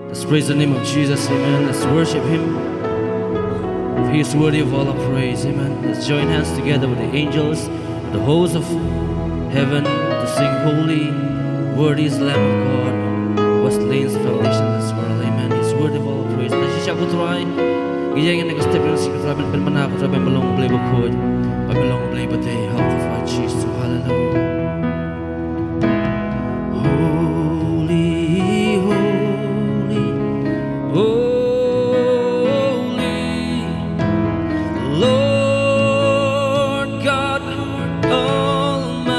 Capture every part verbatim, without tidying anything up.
Let's praise the name of Jesus, amen. Let's worship him. He is worthy of all our praise, amen. Let's join hands together with the angels, the hosts of heaven, to sing, "Holy, worthy is the Lamb of God, who was slain since the foundation of this world." Amen. He is worthy of all our praise. Let's shout to Trai. Ïa ngin ka step ïa ka Trai, pynbna ka Trai, pynlong Blei bakhuid, pynlong Blei batei. Hallelujah. Holy, holy, holy, Lord God Almighty.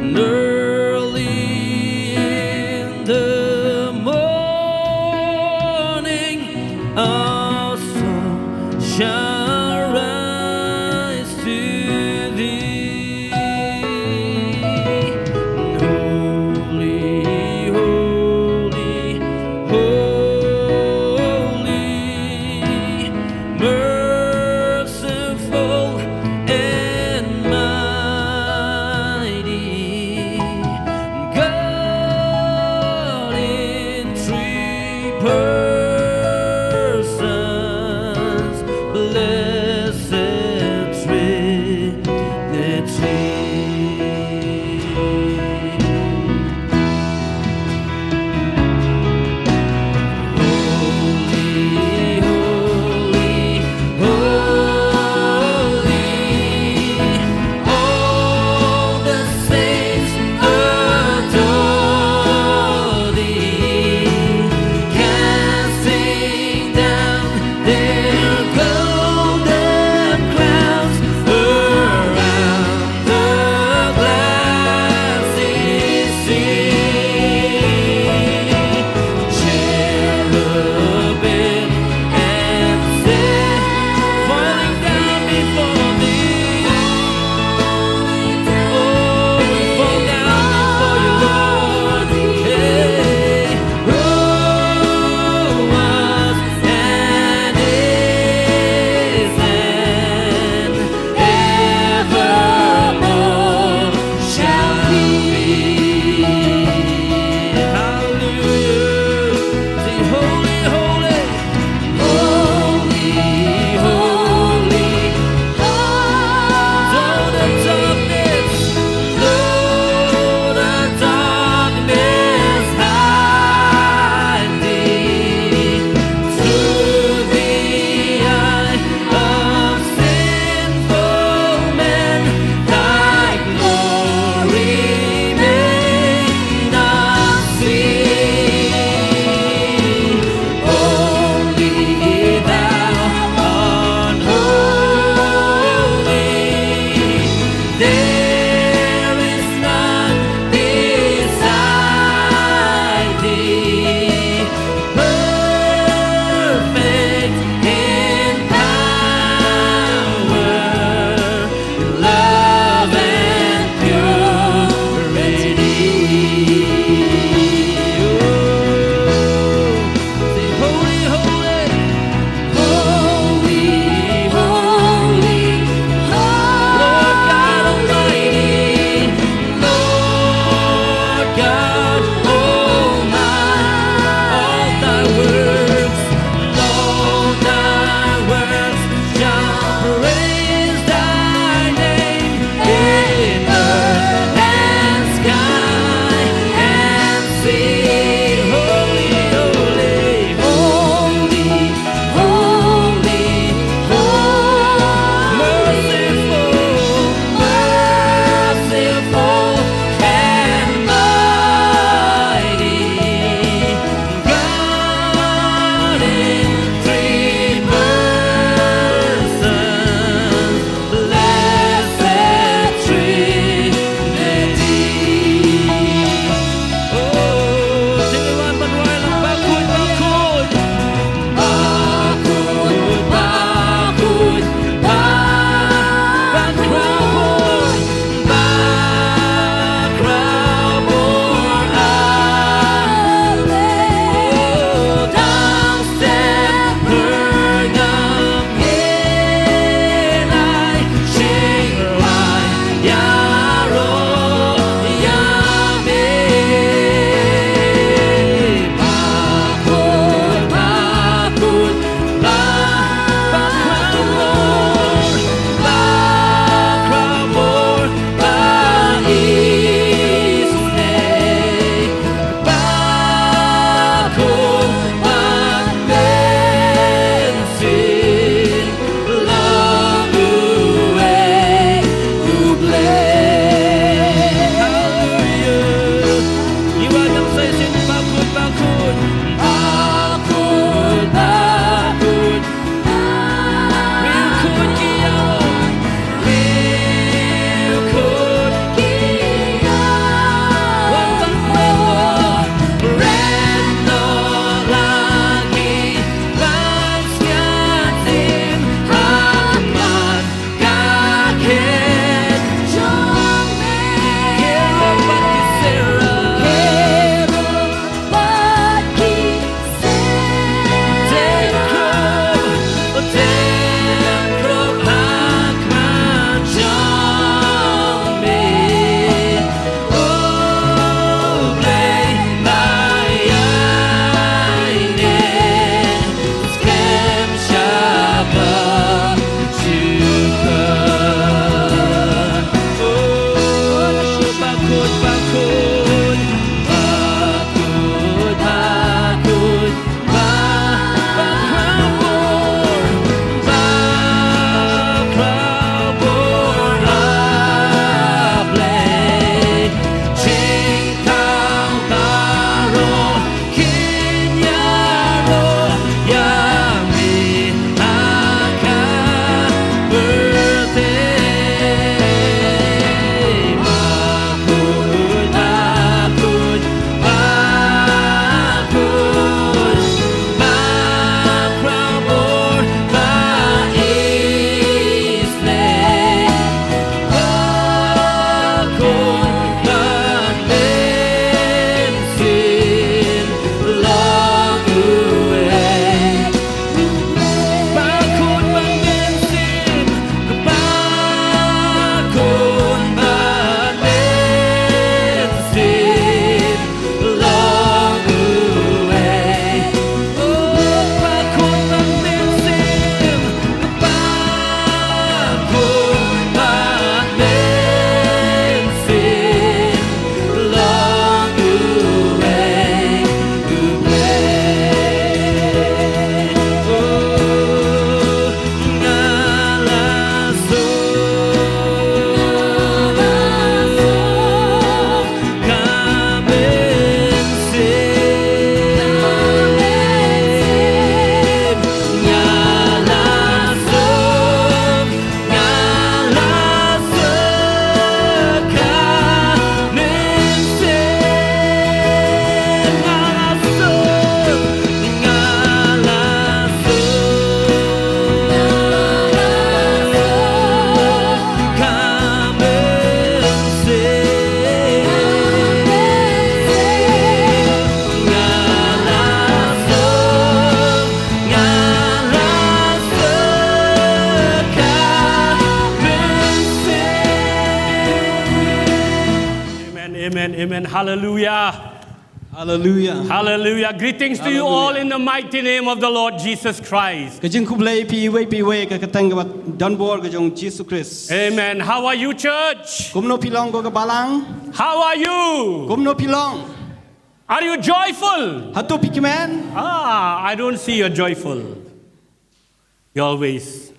And early in the morning, our song shall rise to Amen. Amen. Hallelujah. Hallelujah. Hallelujah. Greetings to you all in the mighty name of the Lord Jesus Christ. Ka jingkhublei phi iwei pa iwei ha ka kyrteng kaba donbor ka jong Jisu Khrist. Amen. How are you, church? Kumno phi long ko ka balang? How are you? Kumno phi long? Are you joyful? Hato phi kmen? Ah, I don't see you joyful. You always.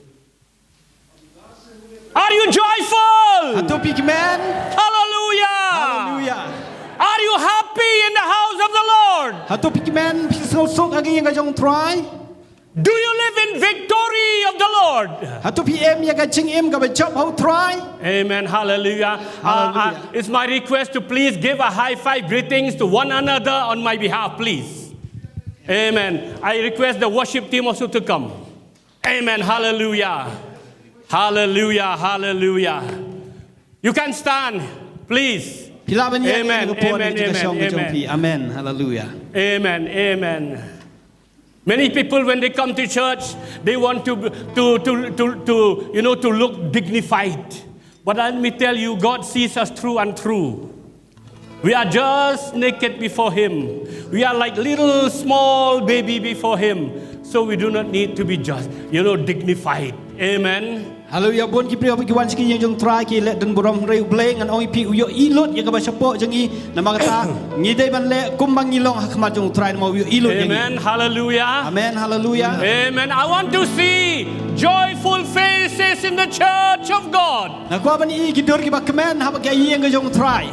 Are you joyful? Hato phi kmen? Hallelujah. Hallelujah. Are you happy in the house of the Lord? Hato phi kmen, phi sngewsuk ha ka ïing ka jong U Trai? Do you live in victory of the Lord? Hato phi im ïa ka jingim kaba jop ha U Trai? Amen. Hallelujah. Uh, uh, it's my request to please give a high five greetings to one another on my behalf, please. Amen. I request the worship team also to come. Amen. Hallelujah. Hallelujah. Hallelujah. You can stand, please. Phi lah ban ïaid. Amen. Amen. Amen. Amen. Hallelujah. Amen. Amen. Many people, when they come to church, they want to, to, to, to, to, you know, to look dignified. But let me tell you, God sees us through and through. We are just naked before Him. We are like little small baby before Him. So we do not need to be just, you know, dignified. Amen. Haleluia. Bun ki briew ki wan sha ka ïing jong U Trai ki leh don burom, hynrei U Blei ngan ong ïa phi u ïohi lut ïa kaba shapoh jong ngi. Namar kata ngi dei ban leh kumba ngi long ha khmat jong U Trai namar u ïohi lut ïa ngi. Amen. Hallelujah. Amen. Haleluia. Amen. I want to see joyful faces in the church of God. Nga kwah ban ïohi ki dur kiba kmen ha ka ïing ka jong U Trai.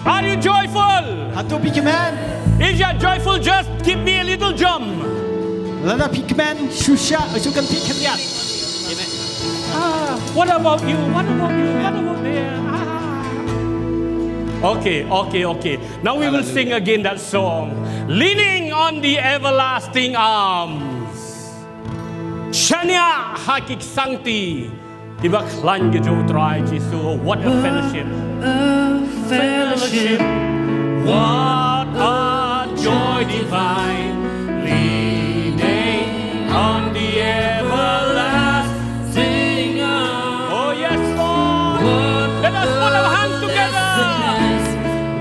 Are you joyful? Hato phi kmen? If you are joyful, just give me a little jump. Lada phi kmen, shu shah, shu kynthiah khyndiat. Amen. Ah, what about you? What about you? What about there? Ah. Okay, okay, okay. Now we will sing again that song. Leaning on the everlasting arms. Shaniah ha ki ksangti kiba khlaiñ ki jong U Trai Jisu. What a fellowship. What a fellowship. What a joy divine. Leaning on the everlasting arms. Oh, yes, Lord. Let us put our hands together.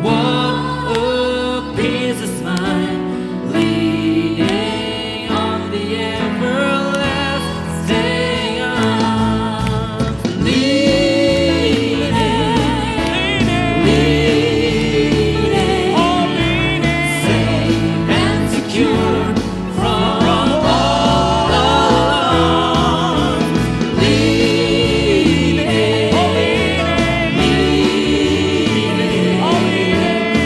What a peace is mine. Leaning on the everlasting arms. Leaning, leaning, oh, leaning, safe and secure from all alarms. Leaning, oh, leaning, leaning, oh, leaning.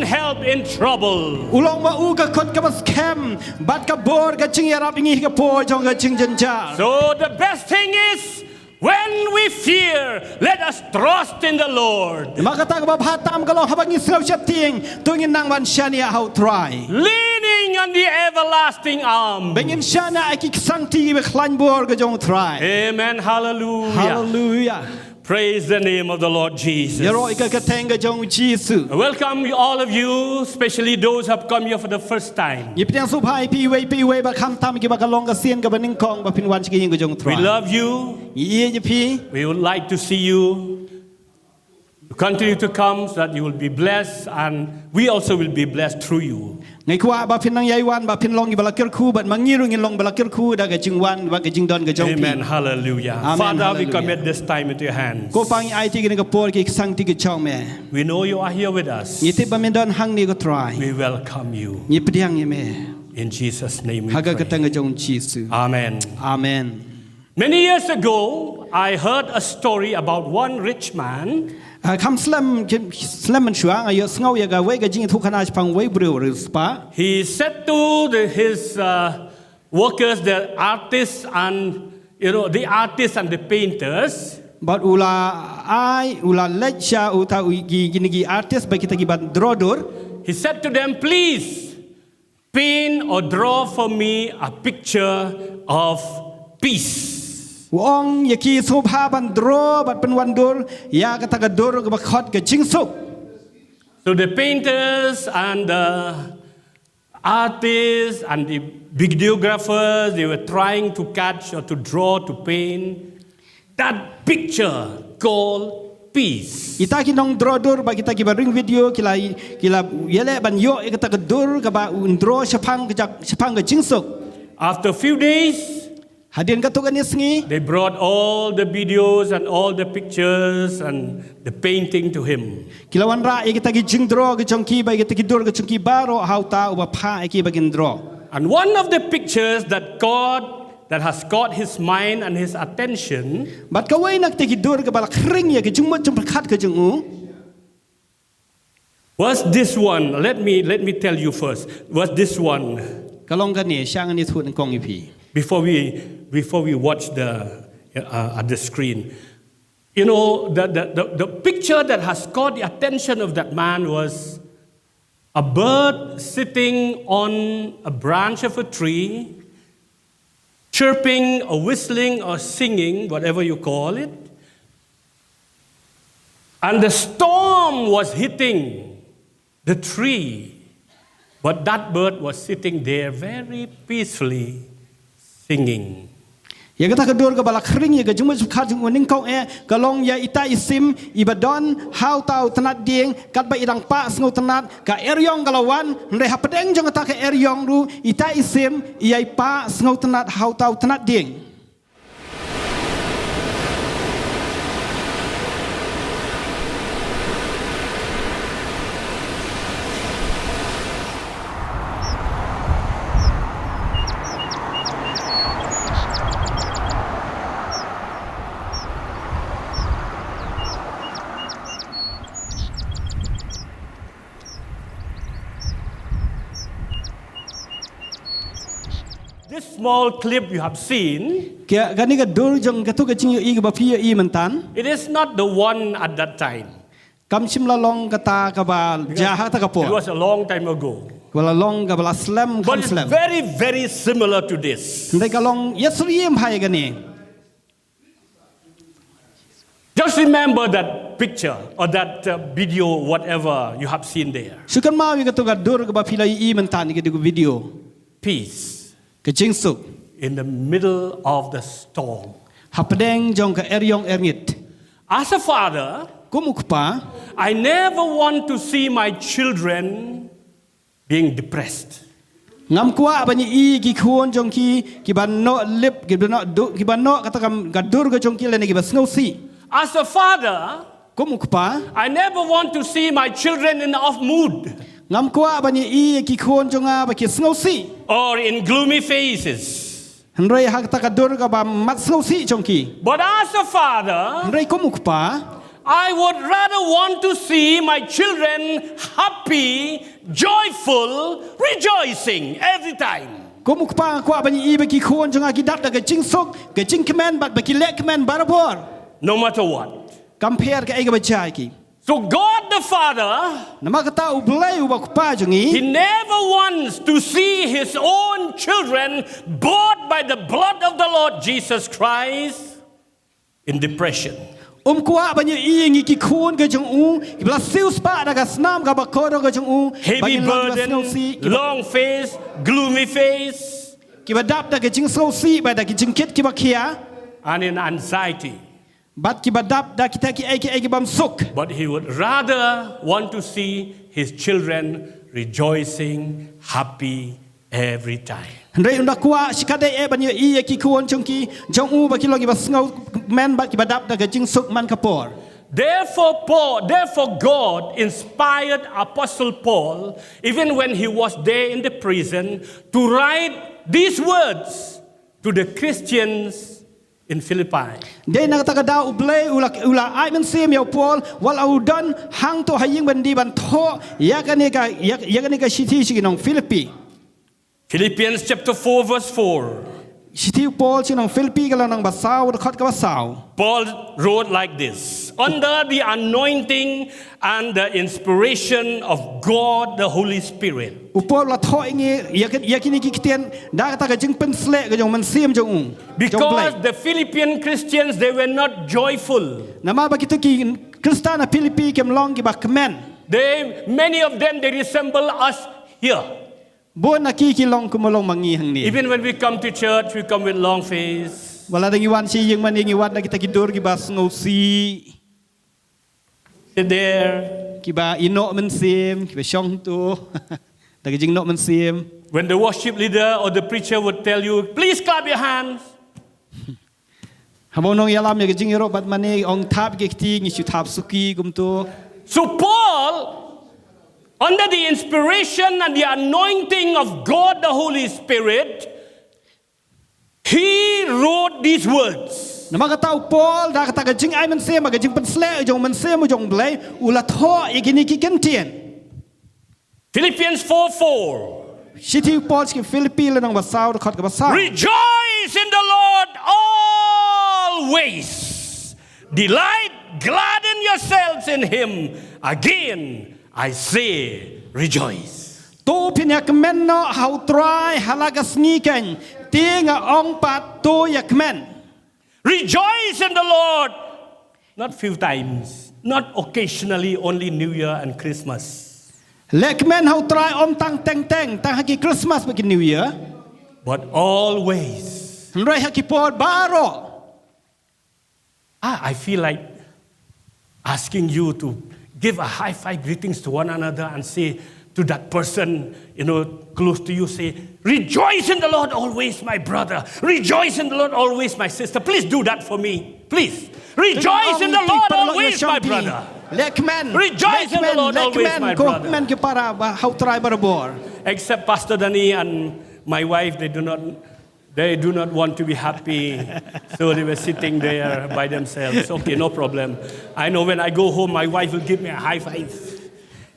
help in trouble. U long ma u ka kot kaba skhem bad ka bor ka jingïarap ïa ngi ha ka por jong ka jingjynjar. So the best thing is when we fear, let us trust in the Lord. Namar kata kaba bha tam ka long haba ngi sngew sheptieng, to ngin nang ban shaniah ha U Trai. Leaning on the everlasting arm. Ba ngin shaniah ha ki ksangti ba khlaiñ bor ka jong U Trai. Amen. Hallelujah. Haleluia. Praise the name of the Lord Jesus. Ïaroh ïa ka kyrteng ka jong U Jisu. Welcome you, all of you, especially those who have come here for the first time. Ngi pdiang sngewbha ïa phi iwei pa iwei, bad khamtam kiba ka long ka sien kaba nyngkong ba phin wan sha ka ïing ka jong U We Trai. Love you. Ngi ïeit ïa phi. We would like to see you. Continue to come so that you will be blessed and we also will be blessed through you. Ngi kwah ba phin nang ïai wan, ba phin long kiba la kyrkhu, bad ma ngi ruh ngin long ba la kyrkhu da ka jingwan bad ka jingdon ka jong phi. Amen. Hallelujah. Amen. Father, we Hallelujah. Commit this time into your hands. Ko Pa, ngi ai ïa kane ka por ha ki ksangti ka jong me. We know you are here with us. Ngi tip ba men don hangne, ko Trai. We welcome you. Ngi pdiang ïa me. In Jesus' name we Ha ka pray. kyrteng ka jong U Jisu. Amen. Amen. Many years ago, I heard a story about one rich man. Ah, kham slem, slem mynshuwa nga ïohsngew ïa kawei ka jingïathuhkhana shaphang uwei u briew riewspah. He said to the, his uh, workers, the artists and, you know, the artists and the painters. Bad u la ai, u la leit sha uta u ki, kine ki artist bad kita kiba draw dur. He said to them, please paint or draw for me a picture of peace. U ong ïa ki, sngewbha ban draw bad pynwan dur ïa kata ka dur kaba khot ka jingsuk. So the painters and the artists and the videographers, they were trying to catch or to draw, to paint that picture called peace. Ita ki nong draw dur bad kita kiba ring video ki la, ki la ïaleh ban ïoh ïa kata ka dur kaba un draw shaphang ka jak, shaphang ka jingsuk. After a few days, Hadien katto katne sngi, they brought all the videos and all the pictures and the painting to him. Ki la wanrah ïa kita ki jingdraw ka jong ki bad ïa kita ki dur ka jong ki baroh ha uta uba phah ïa ki ba kin draw. And one of the pictures that caught, that has caught his mind and his attention Bad kawei na kita ki dur kaba la khring ïa ka jingmut jingpyrkhat ka jong u was this one. Let me, let me tell you first. Was this one. ka long kane, sha ngan ïathuh nyngkong ïa phi. Before we, before we watch the, uh, at the screen. You know, the, the, the, the picture that has caught the attention of that man was a bird sitting on a branch of a tree, chirping or whistling or singing, whatever you call it. And the storm was hitting the tree, but that bird was sitting there very peacefully singing. Ïa kata ka dur kaba la khring ïa ka jingmut jingpyrkhat jong u nyngkong eh, ka long ïa ita i sim iba don ha uta u tnat dieng, katba i dang pah sngewtynnat, ka eriong ka la wan, hynrei hapdeng jong kata ka eriong ruh ita i sim i ïai pah sngewtynnat ha uta u tnat dieng. This small clip you have seen, Ka, kane ka dur jong katu ka jingïohi kaba phi ïohi myntan, it is not the one at that time. kam shym la long kata kaba jia ha kata ka It por. Was a long time ago. Kaba la long kaba la slem, But kham it's slem. Very, very similar to this. Hynrei ka long ïasyriem ha ïa kane. Just remember that picture or that uh, video, whatever you have seen there. Shu kynmaw ïa katu ka dur kaba phi la ïohi myntan, ïa katu ka video. Peace Ka jingsuk in the middle of the storm. Hapdeng jong ka eriong erngit. As a father, Kum u kpa, I never want to see my children being depressed. Ngam kwah ban ïohi ki khun jong ki, kiba noh lip, kiba noh du, kiba noh kata ka, ka dur ka jong ki lane kiba sngewsih. As a father, Kum u kpa, I never want to see my children in off mood ngam kwah ban ïohi ki khun jong nga ba ki sngewsih or in gloomy faces. hynrei ha kata ka dur kaba mat sngewsih jong ki. But as a father, Hynrei kum u kpa, I would rather want to see my children happy, joyful, rejoicing every time. Kum u kpa nga kwah ban ïohi ba ki khun jong nga ki dap da ka jingsuk, ka jingkmen bad ba ki leh kmen barabor. No matter what. Kam pher kaei kaba jia ïa ki. So God the Father, namar kata U Blei uba u kpa jong ngi, he never wants to see his own children bought by the blood of the Lord Jesus Christ in depression. Um kwah ban ïohi ïa ngi ki khun ka jong u kiba la siewspah da ka snam kaba kordor ka jong u, ba ngin long kiba sngewsih, kiba long face, gloomy face, kiba dap da ka jingsngewsih bad da ki jingkit kiba khia, and in anxiety. Bad kiba dap da kita kiei kiei ki bym suk. But he would rather want to see his children rejoicing, happy every time. Hynrei un da kwah shikatdei eh ban ïohi ïa ki khun jong ki, jong u ba ki long kiba sngewkmen bad kiba dap da ka jingsuk man ka por. Therefore, Paul, therefore God inspired Apostle Paul, even when he was there in the prison, to write these words to the Christians in Philippi. Dei na kata ka daw U Blei u la, u la ai mynsiem ïa u Paul, wat la u don hangto ha ïing byndi, ban thoh ïa kane ka, ïa, ïa kane ka shithi sha ki nong Philippi. Philippians chapter four, verse four. Shithi u Paul sha ki nong Philippi ka lynnong ba saw, dkhot kaba saw. Paul wrote like this, under the anointing and the inspiration of God the Holy Spirit. U Paul u la thoh ïa ngi, ïa ki, ïa kine ki ktien da kata ka jingpynsleh ka jong u Mynsiem jong u, jong U Blei. Because the Philippian Christians, they were not joyful. Namar ba kito ki Khristan ha Philippi kim long kiba kmen. They, many of them, they resemble us here. Bun na ki ki long kumba long ma ngi hangne. Even when we come to church, we come with long face. Wat la da ngi wan sha ïing mane ngi wan da kita ki dur kiba sngewsih. Sit there. Kiba ïehnoh mynsiem, kiba shong to. Da ka jingnoh mynsiem. When the worship leader or the preacher would tell you, "Please clap your hands." Haba u nongïalam ïa ka jingïaroh bad mane ong thap ki kti, ngi shu thap suki kumto. So Paul, under the inspiration and the anointing of God the Holy Spirit, he wrote these words. Namar kata u Paul da kata ka jingai mynsiem, ka jingpynsleh jong u Mynsiem jong U Blei, u la thoh ïa kine ki kyntien. Philippians four four. Shithi u Paul sha ki Philippi lynnong ba saw, dkhot kaba saw. Rejoice in the Lord always. Delight, gladden yourselves in him. Again, I say, rejoice. To phin ïa kmen noh ha u Trai ha la ka sngi keiñ. Te nga ong pat, to ïa kmen. Rejoice in the Lord. Not few times, not occasionally, only New Year and Christmas. Leh kmen ha u Trai ym tang teng teng, tang ha ki Christmas bad ki New Year. But always. Hynrei ha ki por baroh. Ah, I feel like asking you to give a high five greetings to one another and say to that person, you know, close to you, say, "Rejoice in the Lord always, my brother. Rejoice in the Lord always, my sister." Please do that for me. Please. Rejoice in the Lord always, my brother. Leh kmen. Rejoice in the Lord always, my brother. Leh kmen, leh kmen, ko kmen ki para ba ha u Trai barabor. Except Pastor Danny and my wife, they do not They do not want to be happy. So they were sitting there by themselves. Okay, no problem. I know when I go home, my wife will give me a high five.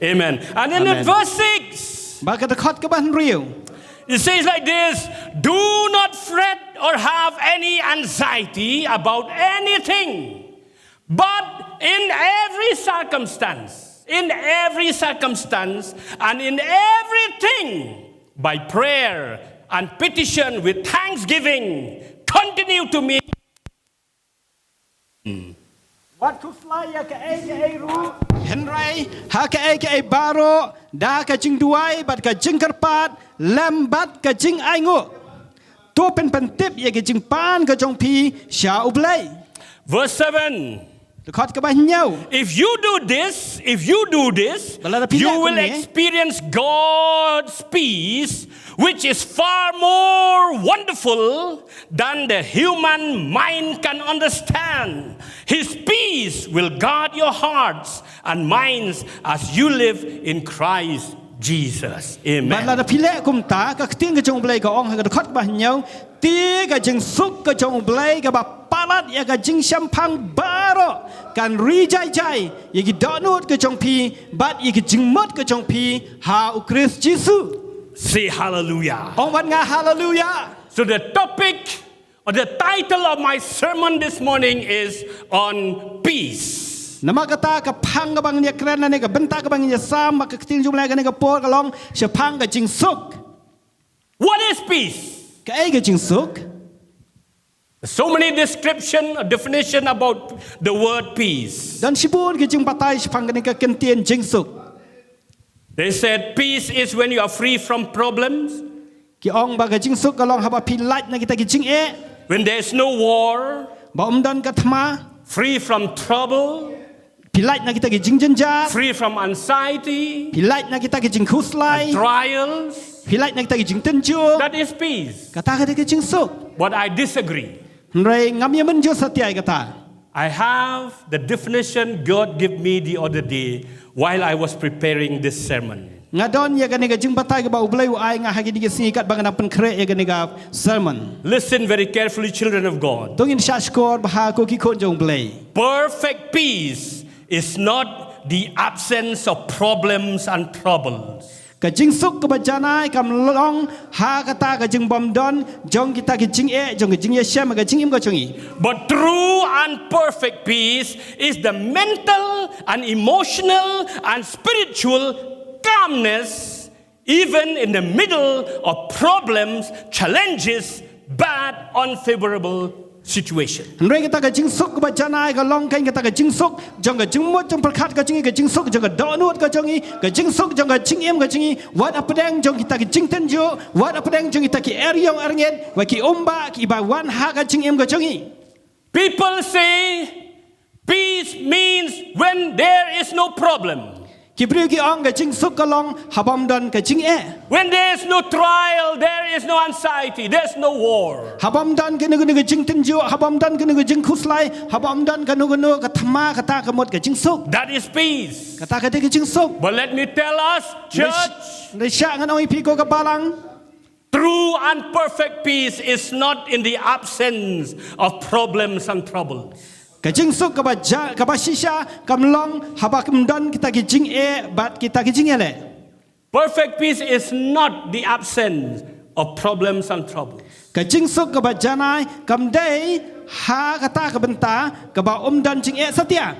Amen. And then in verse six, bad ka dkhot kaba hynriew, it says like this, "Do not fret or have any anxiety about anything, but in every circumstance, in every circumstance, and in everything, by prayer and petition with thanksgiving, continue to me." Hmm. Wat khuslai ïa kaei kaei ruh, hynrei ha kaei kaei baroh, da ka jingduwai bad ka jingkyrpad lem bad ka jingainguh, to phin pyntip ïa ka jingpan ka jong phi sha U Blei. Verse seven. Dkhot kaba hynñiew. If you do this, if you do this, bad lada phi leh kumne, you will experience God's peace, which is far more wonderful than the human mind can understand. His peace will guard your hearts and minds as you live in Christ Jesus. Amen. Bad lada phi leh kumta, ka ktien ka jong U Blei ka ong ha ka dkhot kaba hynñiew, te ka jingsuk ka jong U Blei kaba palat ïa ka jingshemphang ba baroh kan ri jai jai ïa ki dohnud ka jong phi bad ïa ki jingmut ka jong phi ha u Khrist Jisu. Say hallelujah. Ong bad nga haleluya. So the topic or the title of my sermon this morning is on peace. Namar kata ka phang kaba ngin ïa kren lane ka bynta kaba ngin ïa sam ha ka ktien jong U Blei kane ka por ka long shaphang ka jingsuk. What is peace? Kaei ka jingsuk? So many description or definition about the word peace. Don shibun ki jingbatai shaphang kane ka kyntien jingsuk. They said peace is when you are free from problems, Ki ong ba ka jingsuk ka long haba phi lait na kita ki jingeh, when there is no war, ba ym don ka thma, free from trouble, phi lait na kita ki jingjynjar, free from anxiety, phi lait na kita ki jingkhuslai, trials, phi lait na kita ki jingtynjuh. That is peace. Kata ka dei ka jingsuk. But I disagree. Hynrei ngam ïa mynjur satia ïa kata. I have the definition God gave me the other day while I was preparing this sermon. Nga don ïa kane ka jingbatai kaba U Blei u ai nga ha kine ki sngi katba nga dang pynkhreh ïa kane ka sermon. Listen very carefully, children of God. To ngin shah shkor bha ko ki khun jong U Blei. Perfect peace is not the absence of problems and troubles. Ka jingsuk kaba janai kam long ha kata ka jingbymdon jong kita ki jingeh, jong ka jingïashem, ka jingim ka jong ngi. But true and perfect peace is the mental and emotional and spiritual calmness, even in the middle of problems, challenges, bad, unfavorable situation. Hynrei kata ka jingsuk kaba janai ka long kan kata ka jingsuk jong ka jingmut jingpyrkhat ka jong ngi, ka jingsuk jong ka dohnud ka jong ngi, ka jingsuk jong ka jingim ka jong ngi, wat hapdeng jong kita ki jingtynjuh, wat hapdeng jong kita ki eriong erngit, wat ki umbah kiba wan ha ka jingim ka jong ngi. People say peace means when there is no problem. Ki briew ki ong ka jingsuk ka long haba ym don ka jingeh. When there is no trial, there is no anxiety, there is no war. Haba ym don kano kano ka jingtynjuh, haba ym don kano ka jingkhuslai, haba ym don kano kano ka thma, kata ka mut ka jingsuk. That is peace. Kata ka dei ka jingsuk. But let me tell us, church, Hynrei shah ngan ong ïa phi ko ka balang. True and perfect peace is not in the absence of problems and troubles. Ka jingsuk kaba ja, kaba shisha kam long haba ym don kita ki jingeh bad kita ki jingeh leh. Perfect peace is not the absence of problems and troubles. Ka jingsuk kaba janai kam dei ha kata ka bynta kaba ym don jingeh satia.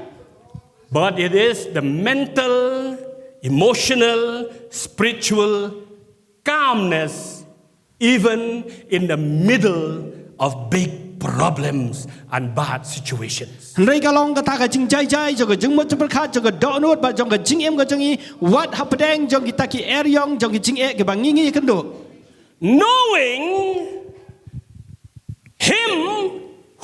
But it is the mental, emotional, spiritual calmness even in the middle of big problems and bad situations. Hynrei ka long kata ka jingjai jai jong ka jingmut jingpyrkhat jong ka dohnud bad jong ka jingim ka jong ngi wat hapdeng jong kita ki eriong jong ki jingeh kiba ngi ngi ïakynduh. Knowing him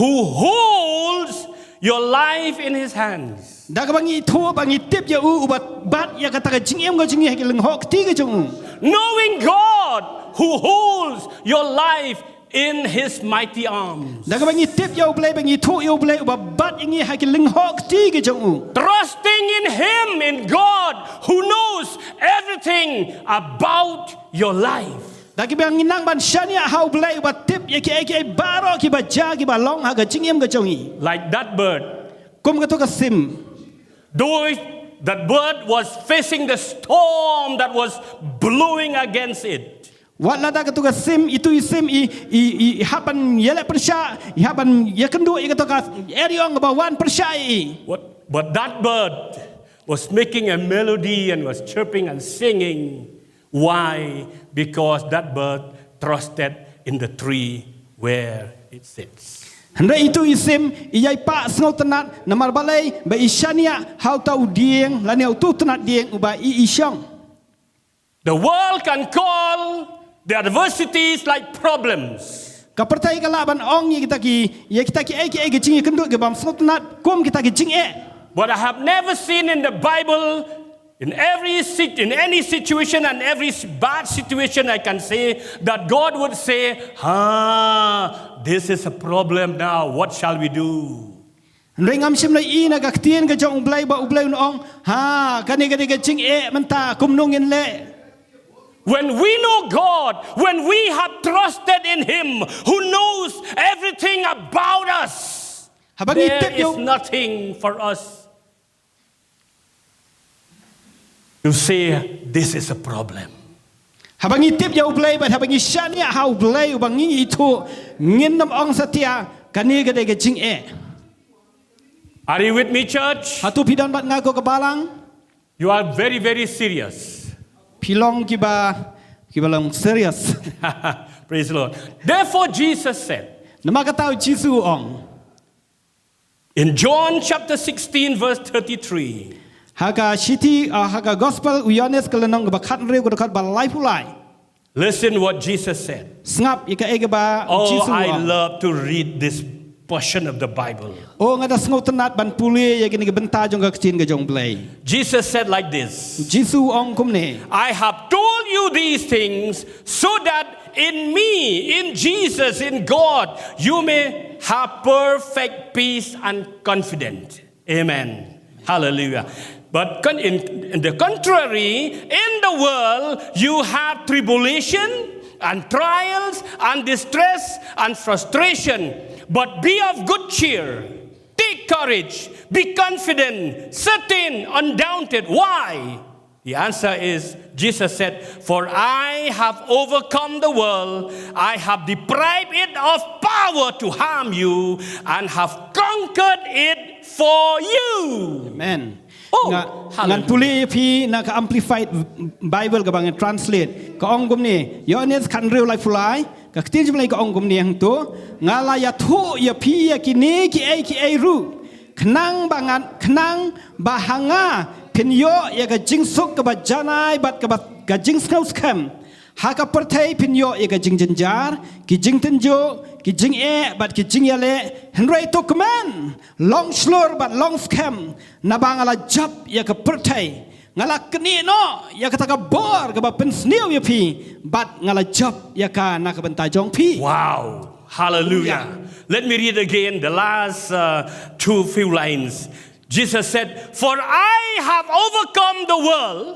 who holds your life in his hands. Da kaba ngi ithuh ba ngi tip ïa u uba bat ïa kata ka jingim ka jong ngi ha ki lyngngoh kti ka jong u. Knowing God who holds your life in his mighty arms. Da kaba ngi tip ïa U Blei, ba ngi ithuh ïa U Blei uba bat ïa ngi ha ki lyngngoh kti ka jong u. Trusting in him, in God who knows everything about your life. Da kiba ngi nang ban shaniah ha U Blei uba tip ïa kiei kiei baroh kiba jia kiba long ha ka jingim ka jong ngi. Like that bird. Kum kato ka sim. Though that bird was facing the storm that was blowing against it. Wat lada kato ka sim, itu i sim i, i, i, i hap ban ïaleh pyrshah, i hap ban ïakynduh ïa kato ka eriong kaba wan pyrshah ïa i. What, but that bird was making a melody and was chirping and singing. Why? Because that bird trusted in the tree where it sits. Hynrei itu i sim i ïai pah sngewtynnat namar balei ba i shaniah ha uta u dieng lane utu tynnat dieng uba i i shong. The world can call the adversities like problems. Ka pyrthei ka lah ban ong ïa kita ki, ïa kita kiei kiei ki jingïakynduh ki bym sngewtynnat kum kita ki jingeh. But I have never seen in the Bible, in every sit-, in any situation and every s-, bad situation, I can say that God would say, "Ha, this is a problem now. What shall we do?" Hynrei ngam shym la ïohi na ka ktien ka jong U Blei ba U Blei un ong, ha, kane kane ka jingeh mynta kumno ngin leh. When we know God, when we have trusted in Him, who knows everything about us. Haba ngi tip ïa u, nothing for us to say this is a problem. Haba ngi tip ïa U Blei bad haba ngi shaniah ha U Blei uba ngi ithuh, ngin ym ong satia kane ka dei ka jingeh. Are you with me, church? Hato phi don bad nga ko ka balang? You are very, very serious. Phi long kiba, kiba long serious. Praise the Lord. Therefore, Jesus said, namar kata u Jisu u ong, in John chapter sixteen, verse thirty-three, ha ka shithi, ah, ha ka gospel u Ïoannis ka lynnong kaba khathynriew ka dkhot ba laiphew lai. Listen what Jesus said. Sngap ïa kaei kaba u Jisu u ong. Oh, I love to read this portion of the Bible. Oh, nga da sngewtynnat ban pule ïa kane ka bynta jong ka ktien ka jong U Blei. Jesus said like this. U Jisu u ong kumne. I have told you these things so that in me, in Jesus, in God, you may have perfect peace and confidence. Amen. Hallelujah. But con- in, in the contrary, in the world you have tribulation and trials and distress and frustration. But be of good cheer. Take courage. Be confident, certain, undaunted. Why? The answer is, Jesus said, for I have overcome the world, I have deprived it of power to harm you, and have conquered it for you. Amen. Oh, nga, hallelujah. Ngan pule ïa phi na ka Amplified Bible kaba ngan translate. Ka ong kumne, Ïoannis khathynriew laiphew lai, ka ktien jong U Blei ka ong kumne hangto, nga la ïathuh ïa phi ïa kine kiei kiei ruh. Khnang ba ngan, khnang ba ha nga phin ïoh ïa ka jingsuk kaba janai bad kaba, ka jingsngewskhem. Ha ka pyrthei phin ïoh ïa ka jingjynjar, ki jingtynjuh, ki jingeh bad ki jingïaleh, hynrei to kmen, long shlur bad long skhem, naba nga la jop ïa ka pyrthei. Nga la knieh noh ïa kata ka bor kaba pynsniew ïa phi, bad nga la jop ïa ka na ka bynta jong phi. Wow. Hallelujah. Let me read again the last, uh, two few lines. Jesus said, for I have overcome the world,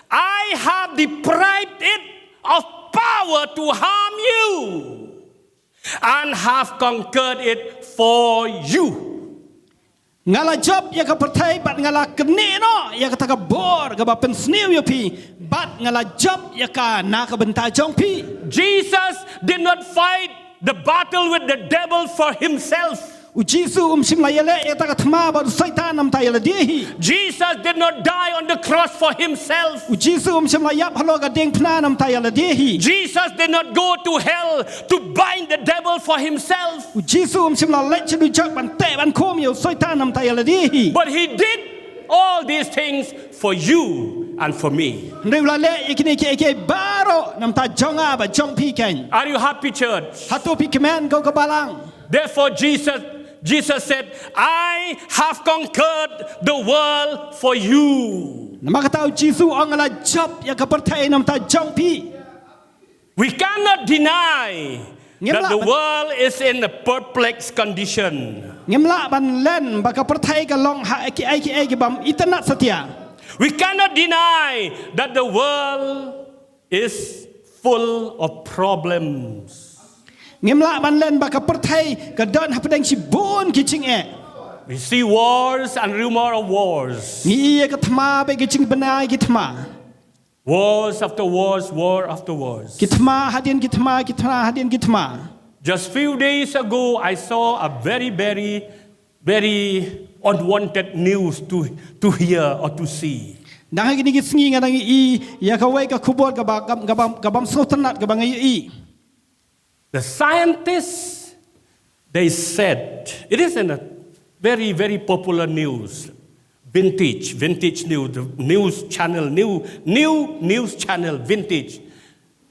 I have deprived it of power to harm you, and have conquered it for you. Nga la jop ïa ka pyrthei bad nga la knieh noh ïa kata ka bor kaba pynsniew ïa phi, bad nga la jop ïa ka na ka bynta jong phi. Jesus did not fight the battle with the devil for himself. U Jisu um shym la ïaleh ïa kata ka thma bad u Soitan namar ïa lade hi. Jesus did not die on the cross for himself. U Jisu um shym la ïap halor ka diengphna namar ïa lade hi. Jesus did not go to hell to bind the devil for himself. U Jisu um shym la leit sha dujok ban teh ban khum ïa u Soitan namar ïa lade hi. But he did all these things for you and for me. Hynrei u la leh ïa kine kiei kiei baroh namar jong nga bad jong phi kein. Are you happy, church? Hato phi kmen ko ka balang? Therefore, Jesus, Jesus said, I have conquered the world for you. Namar kata u Jisu u ong nga la jop ïa ka pyrthei namar jong phi. We cannot deny that the world is in a perplexed condition. Ngim lah ban len ba ka pyrthei ka long ha kiei kiei kibym itynnad satia. We cannot deny that the world is full of problems. Ngim lah ban len ba ka pyrthei ka don hapdeng shibun ki jingeh. We see wars and rumor of wars. Ngi ïohi ïa ka thma bad ki jingbna ïa ki thma. Wars after wars, war after wars. Ki thma hadien ki thma, ki thma hadien ki thma. Just few days ago, I saw a very, very, very unwanted news to, to hear or to see. Dang ha kine ki sngi nga dang ïohi ïa kawei ka khubor kaba, kaba, kaba, kabym sngewtynnad kaba nga ïohi. The scientists, they said, it is in a very, very popular news, vintage, vintage news, the news channel, new, new news channel, vintage.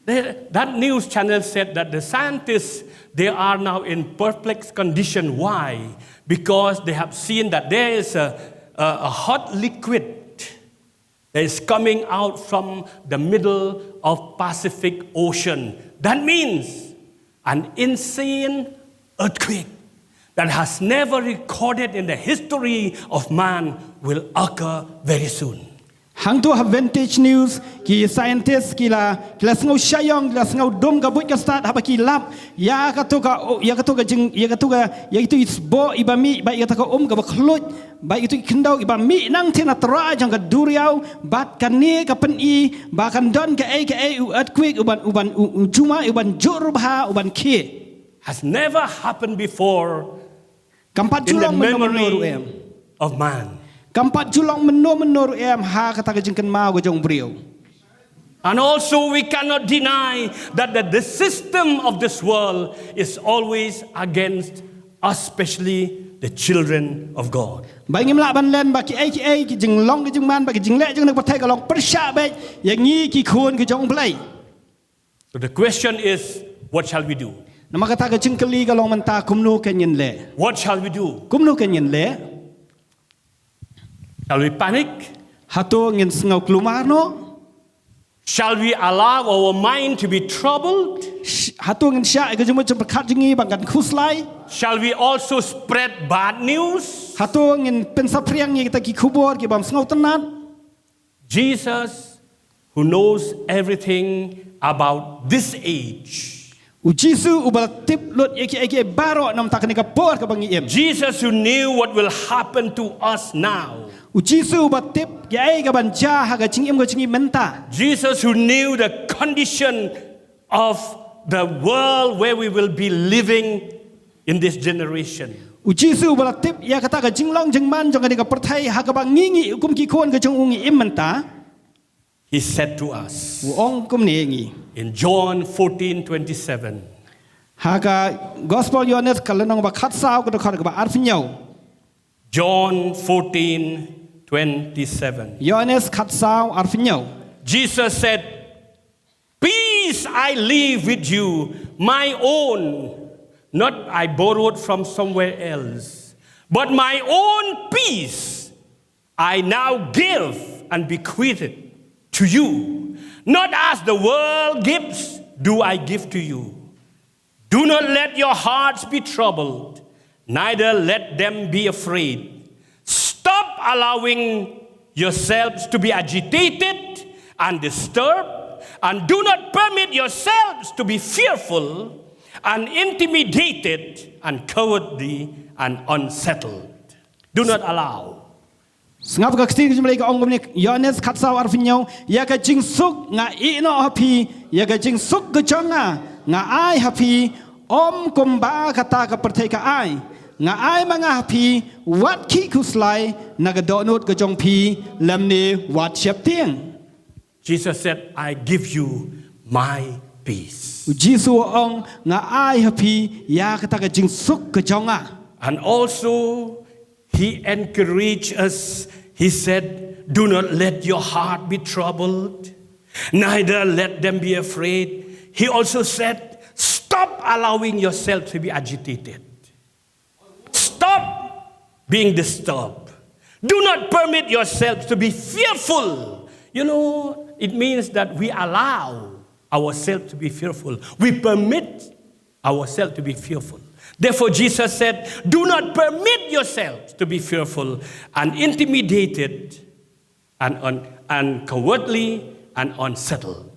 They, that news channel said that the scientists, they are now in perplexed condition. Why? Because they have seen that there is a, a, a hot liquid that is coming out from the middle of Pacific Ocean. That means an insane earthquake that has never recorded in the history of man will occur very soon. Hangtu ha Vintage News, ki scientist ki la, ki la sngew shah ïong, ki la sngew dum ka buit ka stad, haba ki lap ïa kato ka, ïa kato ka jing, ïa kato ka, ïa kito i sboh iba mih bad ïa kata ka um kaba khluid bad ïa kito i khyndew iba mih nangtei na trai jong ka duriaw, bad kane ka pyni ba kan don kaei kaei, u earthquake, u ban, u ban, u, u jumai, u ban jur bha, u ban khie. Has never happened before Kam pat in ju the long mynno mynno ruh em. memory of man. Kam pat ju long mynno mynno ruh em ha kata ka jingkynmaw ka jong u briew. And also, we cannot deny that the, the system of this world is always against us, especially the children of God. Ba ngim lah ban len ba kiei kiei ki jinglong ki jingman bad ki jingleh jong kane ka pyrthei ka long pyrshah beit ïa ngi ki khun ki jong u Blei. So the question is, what shall we do? Namar kata ka jingkylli ka long mynta, kumno kan ngin leh? What shall we do? Kumno kan ngin leh? Shall we panic? Hato ngin sngew klumar noh? Shall we allow our mind to be troubled? Sh- Hato ngin shah ïa ka jingmut jingpyrkhat jong ngi ba kan khuslai? Shall we also spread bad news? Hato ngin pynsaphriang ïa kita ki khubor ki bym sngewtynnat? Jesus, who knows everything about this age, U Jisu uba la tip lut ïa kiei kiei baroh namar kane ka por kaba ngi im. Jesus, who knew what will happen to us now, U Jisu uba tip kiei ka ban jia ha ka jingim ka jong ngi mynta. Jesus, who knew the condition of the world where we will be living in this generation. U Jisu uba la tip ïa kata ka jinglong jingman jong kane ka pyrthei ha kaba ngi, ngi kum ki khun ka jong u ngi im mynta. He said to us U ong kumne ïa ngi. in John fourteen twenty-seven. Ha ka Gospel Ïohannes ka lynnong ba khatsaw ka dkhot kaba arphew hynñiew. John fourteen twenty-seven. Ïohannes khatsaw arphew hynñiew. Jesus said, "Peace I leave with you, my own, not I borrowed from somewhere else, but my own peace I now give and bequeath it to you. Not as the world gives, do I give to you. Do not let your hearts be troubled, neither let them be afraid. Stop allowing yourselves to be agitated and disturbed, and do not permit yourselves to be fearful and intimidated and cowardly and unsettled." Do not allow. Sngap ka ktien ka jong u Blei ka ong kumne, Ïohannes khatsaw arphew hynñiew, ïa ka jingsuk nga ïeh noh ha phi, ïa ka jingsuk ka jong nga nga ai ha phi, ym kumba kata ka pyrthei ka ai. Nga ai ma nga ha phi, wat khih khuslai na ka dohnud ka jong phi, lymne wat sheptieng. Jesus said, "I give you my peace." U Jisu u ong, nga ai ha phi ïa kata ka jingsuk ka jong nga. And also, he encouraged us. He said, "Do not let your heart be troubled, neither let them be afraid." He also said, "Stop allowing yourself to be agitated. Stop being disturbed. Do not permit yourself to be fearful." You know, it means that we allow ourselves to be fearful. We permit ourselves to be fearful. Therefore, Jesus said, "Do not permit yourselves to be fearful and intimidated and, un, and cowardly and unsettled."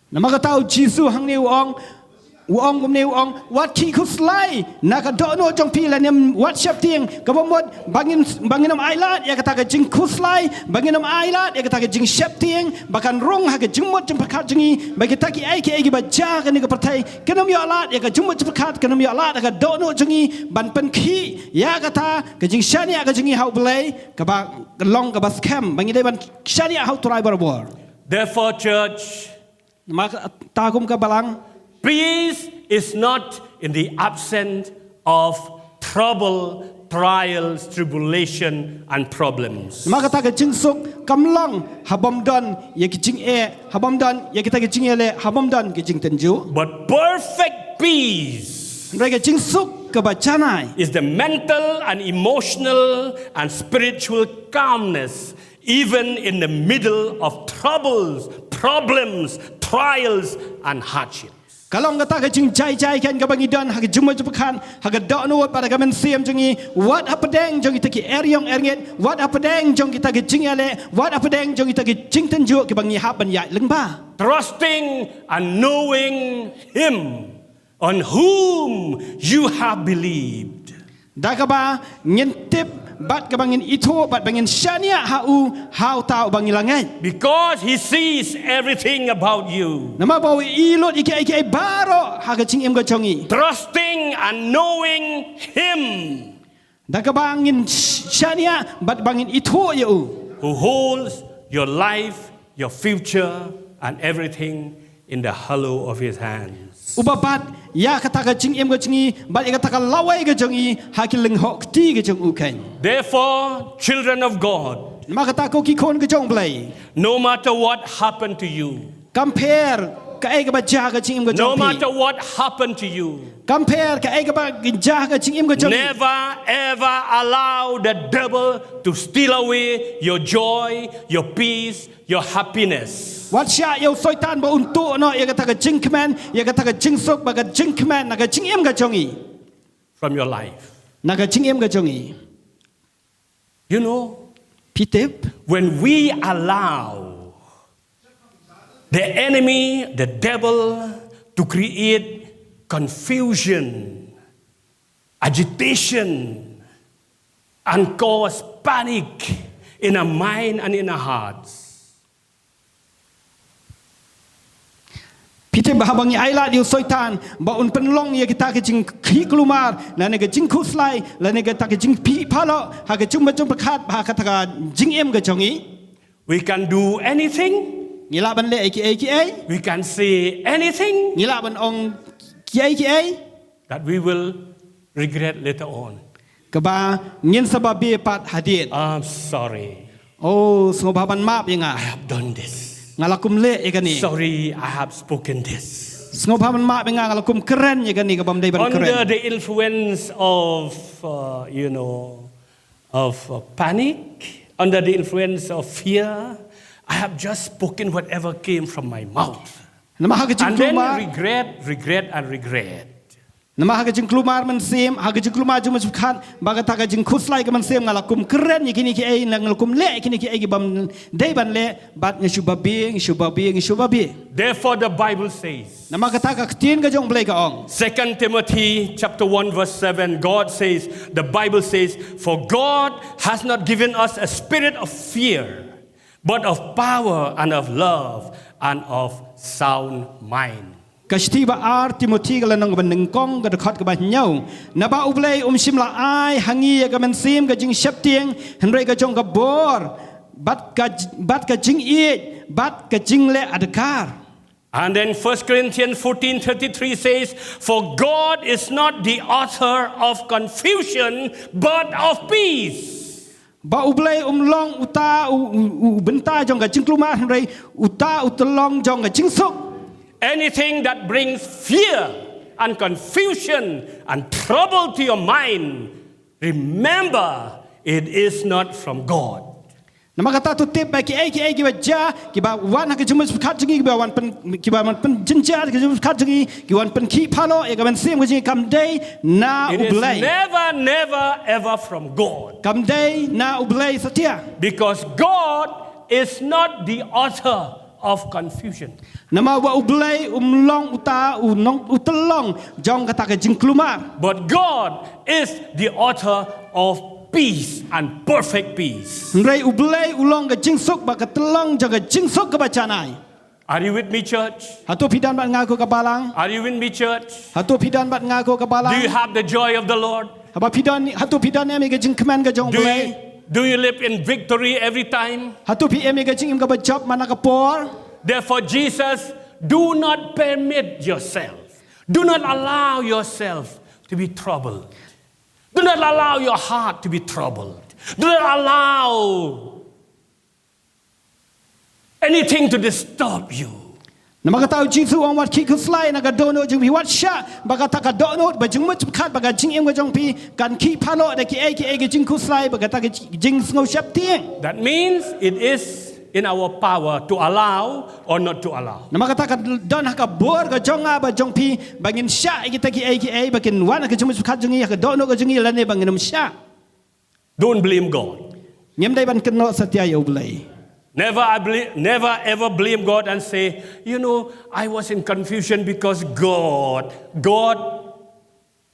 Namar kata u Jisu hangne u ong, u ong kumne u ong, wat khih khuslai na ka dohnud jong phi lane wat sheptieng, kaba mut ba ngin, ba ngin ym ailad ïa kata ka jingkhuslai, ba ngin ym ailad ïa kata ka jingsheptieng, ba kan rung ha ka jingmut jingpyrkhat jong ngi, ba kita kiei kiei kiba jia ha kane ka pyrthei kin ym ïoh lad ïa ka jingmut jingpyrkhat, kin ym ïoh lad ïa ka dohnud jong ngi ban pynkhih ïa kata ka jingshaniah ka jong ngi ha u Blei, kaba long kaba skhem ba ngi dei ban shaniah ha u Trai barabor. Therefore, church, Namar kata kum ka balang, peace is not in the absence of trouble, trials, tribulation, and problems. namar kata ka jingsuk kam long ha bym don ïa ki jingeh, ha bym don ïa kita ki jingeh leh, ha bym don ki jingtynjuh. But perfect peace Hynrei ka jingsuk kaba janai is the mental and emotional and spiritual calmness, even in the middle of troubles, problems, trials, and hardships. Ka long kata ka jingjai jai kan kaba ngi don ha ka jingmut jingpyrkhat, ha ka dohnud bad ha ka mynsiem jong ngi, wat hapdeng jong kita ki eriong erngit, wat hapdeng jong kita ki jingïaleh, wat hapdeng jong kita ki jingtynjuh kiba ngi hap ban ïaid lyngba. Trusting and knowing Him on whom you have believed. Da kaba ngin tip bad kaba ngin ithuh bad ba ngin shaniah ha u ha uta uba ngi la ngeit. Because He sees everything about you. Namar ba u i lut ïa kiei kiei baroh ha ka jingim ka jong ngi. Trusting and knowing Him. Da kaba ngin shaniah bad ba ngin ithuh ïa u. Who holds your life, your future, and everything in the hollow of His hands. Uba bat ïa kata ka jingim ka jong ngi bad ïa kata ka lawei ka jong ngi ha ki lyngngoh kti ka jong u kan. Therefore, children of God, Namar kata ko ki khun ka jong u Blei. No matter what happened to you, Kam pher kaei kaba jia ha ka jingim ka jong phi. No matter what happened to you, Kam pher kaei kaba jia ha ka jingim ka jong phi. Never ever allow the devil to steal away your joy, your peace, your happiness. Wat shah ïa u Soitan ba un tuh noh ïa kata ka jingkmen, ïa kata ka jingsuk bad ka jingkmen na ka jingim ka jong ngi. From your life. Na ka jingim ka jong ngi. You know, Phi tip, when we allow the enemy, the devil, to create confusion, agitation, and cause panic in our mind and in our hearts. Phi tip ba haba ngi ailad ïa u Soitan ba un pynlong ïa kita ka jingkhih kulmar lane ka jingkhuslai lane kata ka jingphi phalok ha ka jingmut jingpyrkhat ba ha kata ka jingim ka jong ngi. We can do anything. Ngi lah ban leh ïa kiei kiei. We can say anything Ngi lah ban ong kiei kiei. That we will regret later on. Kaba ngin sa babe pat hadien. I'm sorry. Oh, sngewbha ban map ïa nga. I have done this. Nga la kum leh ïa kane. Sorry, I have spoken this. Sngewbha ban map ïa nga, nga la kum kren ïa kane kaba ym dei ban kren. Under the influence of, uh, you know, of uh, panic, under the influence of fear, I have just spoken whatever came from my mouth. Namar ha ka And then jingkulmar. Regret, regret, and regret. Namar ha ka jingkulmar mynsiem, ha ka jingkulmar jingmut jingpyrkhat, bad kata ka jingkhuslai ka mynsiem nga la kum kren ïa kine kiei, nga la kum leh ïa kine kiei kibym dei ban leh, bad nga shu babe, nga shu babe, nga shu babe. Therefore, the Bible says, Namar kata ka ktien ka jong u Blei ka ong. Second Timothy chapter one verse seven, God says, the Bible says, "For God has not given us a spirit of fear, but of power and of love and of sound mind." Ka shithi ba ar Timothi ka lynnong kaba nyngkong ka dkhot kaba hynñiew. Naba u Blei um shym la ai ha ngi ïa ka mynsiem ka jingsheptieng, hynrei ka jong ka bor, bad ka, bad ka jingïeit, bad ka jingleh adkar. And then First Corinthians fourteen thirty-three says, "For God is not the author of confusion, but of peace." Ba u Blei um long uta u, u, u bynta jong ka jingkulmar hynrei uta u tyllong jong ka jingsuk. Anything that brings fear and confusion and trouble to your mind, remember, it is not from God. Namar kata to tip ba kiei kiei kiba jia, kiba wan ha ka jingmut jingpyrkhat jong ngi, kiba wan pyn, kiba wan pynjynjar ha ka jingmut jingpyrkhat jong ngi, kiba wan pynkhih phalok ïa ka mynsiem ka jong ngi kam dei na u Blei. It is never, never, ever from God. Kam dei na u Blei satia. Because God is not the author of confusion. Namar ba u Blei um long uta u nong u tyllong jong kata ka jingkulmar. But God is the author of peace and perfect peace. Hynrei u Blei u long ka jingsuk bad ka tyllong jong ka jingsuk kaba janai. Are you with me, church? Hato phi don bad nga ko ka balang? Are you with me, church? Hato phi don bad nga ko ka balang? Do you have the joy of the Lord? Haba phi don, hato phi don em ïa ka jingkmen ka jong u Blei? Do you live in victory every time? Hato phi em ïa ka jingim kaba jop man la ka por? Therefore, Jesus, do not permit yourself, do not allow yourself to be troubled. Do not allow your heart to be troubled. Do not allow anything to disturb you. Namar kata u Jisu u ong wat khih khuslai na ka dohnud jong phi, wat shah ba kata ka dohnud, ba jingmut jingpyrkhat, ba ka jingim ka jong phi kan khih phalok da kiei kiei ki jingkhuslai, ba kata ki jingsngewsheptieng. That means it is in our power to allow or not to allow. Namar kata ka don ha ka bor ka jong nga bad jong phi ba ngin shah ïa kita kiei kiei ba kin wan ha ka jingmut jingpyrkhat jong ngi, ha ka dohnud ka jong ngi lane ba ngin ym shah. Don't blame God. Ngim dei ban kynnoh satia ïa U Blei. Never, I believe, never ever blame God and say, you know, I was in confusion because God, God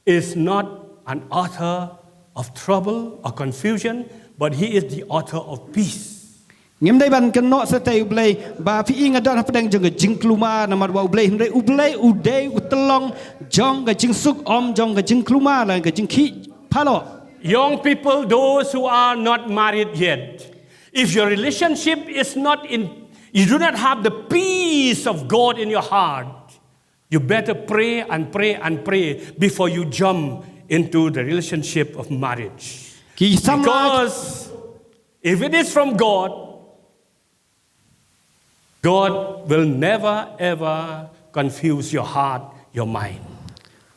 is not an author of trouble or confusion, but He is the author of peace. Ngim dei ban kynnoh satia ïa U Blei ba phi i nga don hapdeng jong ka jingkulmar namar ba U Blei, hynrei U Blei u dei u tyllong jong ka jingsuk, ym jong ka jingkulmar lane ka jingkhih paloh. Young people, those who are not married yet, if your relationship is not in, you do not have the peace of God in your heart, you better pray and pray and pray before you jump into the relationship of marriage. Ki samla Because if it is from God, God will never ever confuse your heart, your mind.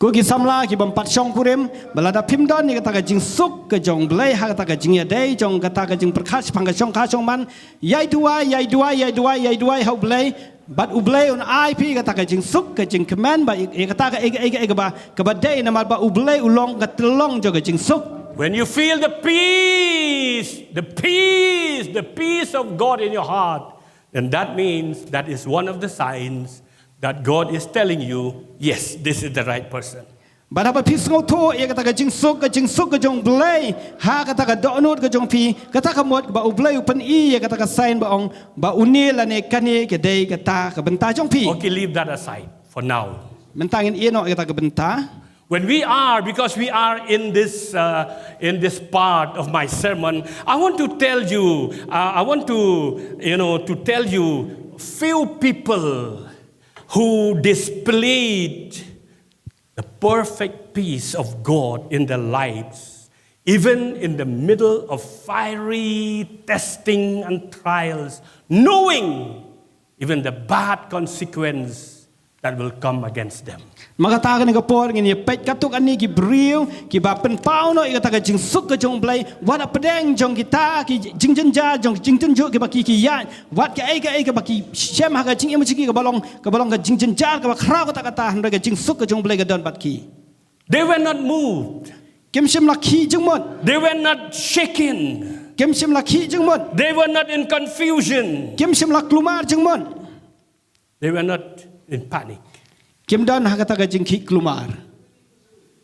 Ko ki samla ki bym pat shongkurim, ba lada phim don ïa kata ka jingsuk ka jong U Blei ha kata ka jingïadei jong kata ka jingpyrkhat shaphang ka shongkha shongman, ïai duwai, ïai duwai, ïai duwai, ïai duwai ha U Blei, bad U Blei un ai phi kata ka jingsuk, ka jingkmen, ba ïa kata ka ei ka ei ka ei kaba, kaba dei namar ba U Blei u long ka tyllong jong ka jingsuk. When you feel the peace, the peace, the peace of God in your heart, then that means that is one of the signs that God is telling you, yes, this is the right person. Bad haba phi sngewthuh ïa kata ka jingsuk, ka jingsuk ka jong U Blei ha kata ka dohnud ka jong phi, kata ka mut ba U Blei u pyni ïa kata ka sign ba ong ba une lane kane ka dei kata ka bynta jong phi. Okay, leave that aside for now. Mynta ngin ïeh noh ïa kata ka bynta. When we are, because we are in this, uh, in this part of my sermon, I want to tell you, uh, I want to, you know, to tell you few people who displayed the perfect peace of God in their lives, even in the middle of fiery testing and trials, knowing even the bad consequence that will come against them. Ma kata kane ka por ngin ïa peit katto katne ki briew kiba pynpaw noh ïa kata ka jingsuk ka jong U Blei wat hapdeng jong kita ki jingjynjar jong ki jingtynjuh kiba ki ki ïaid, wat kaei kaei kaba ki shem ha ka jingim jong ki kaba long, kaba long ka jingjynjar kaba khraw katta katta, hynrei ka jingsuk ka jong U Blei ka don bad ki. They were not moved. Kim shym la khih jingmut. They were not shaken. Kim shym la khih jingmut. They were not in confusion. Kim shym la kulmar jingmut. They were not in panic. Kim don ha kata ka jingkhih kulmar.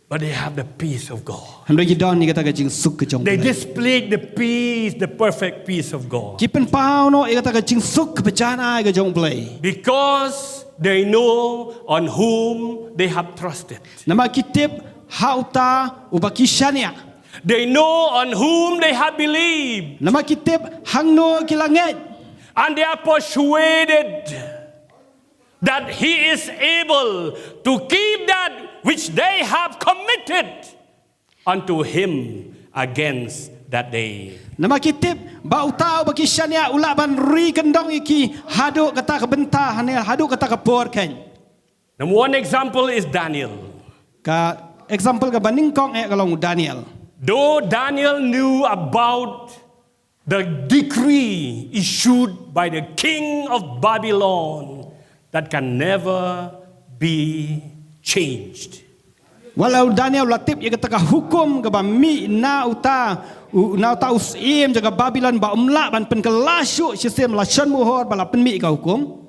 But they have the peace of God. Hynrei ki don ïa kata ka jingsuk ka jong U Blei. They displayed the peace, the perfect peace of God. Ki pynpaw noh ïa kata ka jingsuk kaba jan ai ka jong U Blei. Because they know on whom they have trusted. Namar ki tip ha uta uba ki shaniah. They know on whom they have believed. Namar ki tip hangno ki la ngeit. And they are persuaded that he is able to keep that which they have committed unto him against that day. Namar ki tip ba uta uba ki shaniah u lah ban ri kyndong ïa ki haduh kata ka bynta, hane haduh kata ka por khein. Number one example is Daniel. Ka example kaba nyngkong eh ka long u Daniel. Though Daniel knew about the decree issued by the king of Babylon that can never be changed. Wat la u Daniel u la tip ïa kata ka hukum kaba mih na uta u, na uta u syiem jong ka Babilon ba um lah ban pynkylla shuh shisien, la shon mohor ba la pynmih ka hukum.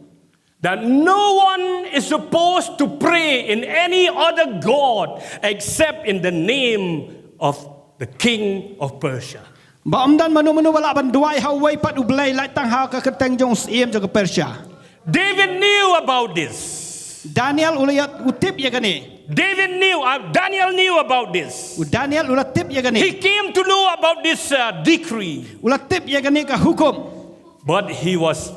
That no one is supposed to pray in any other god except in the name of the king of Persia. Ba ym don mano mano ba lah ban duwai ha uwei pat u blei lait tang ha ka kyrteng jong u syiem jong ka Persia. David knew about this. Daniel u la ïa, u tip ïa kane. David knew, uh, Daniel knew about this. U Daniel u la tip ïa kane. He came to know about this, uh, decree. U la tip ïa kane ka hukum. But he was,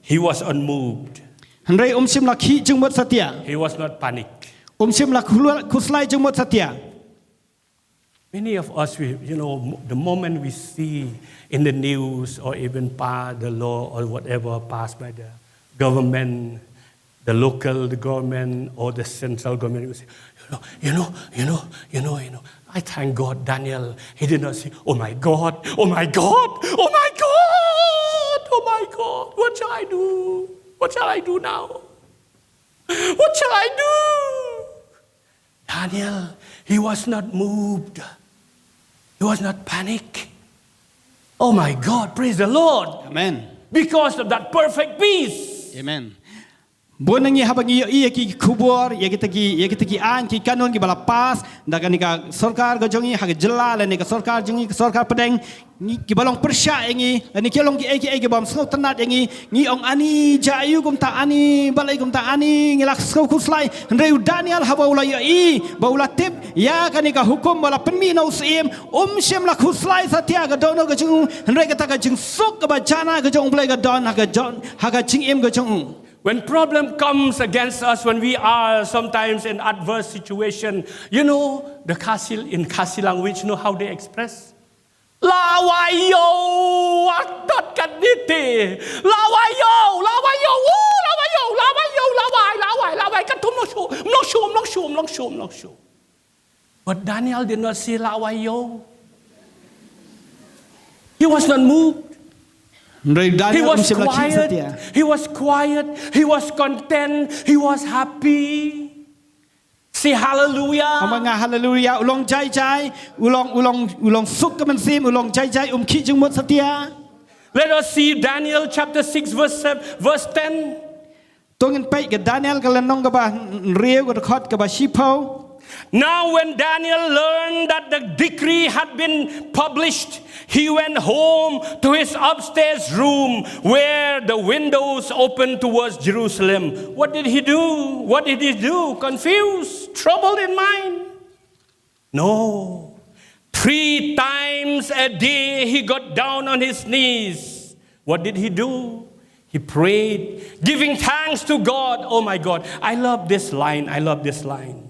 he was unmoved. Hynrei um shym la khih jingmut satia. He was not panicked. Um shym la khul-, khuslai jingmut satia. Many of us, we, you know, m-, the moment we see in the news or even pa-, the law or whatever passed by the government, the local, the government or the central government, we say, you know, you know, you know, you know, you know, I thank God, Daniel, he did not say, "Oh my God, oh my God, oh my God, oh my my God, what shall I do? What shall I do now? What shall I do? Daniel, he was not moved. He was not panic. Oh my God, praise the Lord. Amen. Because of that perfect peace. Amen. Bun na ngi haba ngi ïohi ïa ki khubor, ïa kita ki, ïa kita ki aiñ ki kanun kiba la pass da kane ka sorkar ka jong ngi ha ka jylla lane ka sorkar jong ngi, ka sorkar pdeng, ngi kiba long pyrshah ïa ngi lane ki long kiei kiei kibym sngewtynnat ïa ngi. Ngi ong ani jia aiu kumta, ani balei kumta, ani ngi la sngewkhuslai. Hynrei u Daniel haba u la ïohi ba u la tip ïa kane ka hukum ba la pynmih na u syiem, um shym la khuslai satia ka dohnud ka jong u. Hynrei kata ka jingsuk kaba janai ka jong U Blei ka don ha ka jong, ha ka jingim ka jong u. When problem comes against us, when we are sometimes in adverse situation, you know, the Khasi, in Khasi language, you know how they express? Lawai ïew, atat kat niti. Lawai ïew, lawai ïew, u, lawai ïew, lawai ïew, lawai, lawai, lawai, kat tu mlong shu, mlong shu, mlong shu, mlong shu, mlong shu. But Daniel did not say lawai ïew. He was not moved. Hynrei u He Daniel um was shym la khih satia. quiet. He was quiet. He was content. He was happy. Say hallelujah. Ong bad nga haleluya, u long jai jai, u long, u long, u long suk ka mynsiem, u long jai jai, um khih jingmut satia. Let us see Daniel chapter six, verse seven, verse ten. To ngin peit ka Daniel ka lynnong kaba hynriew, ka dkhot kaba shiphew. Now, when Daniel learned that the decree had been published, he went home to his upstairs room where the windows opened towards Jerusalem. What did he do? What did he do? Confused, troubled in mind? No. Three times a day he got down on his knees. What did he do? He prayed, giving thanks to God. Oh my God, I love this line. I love this line.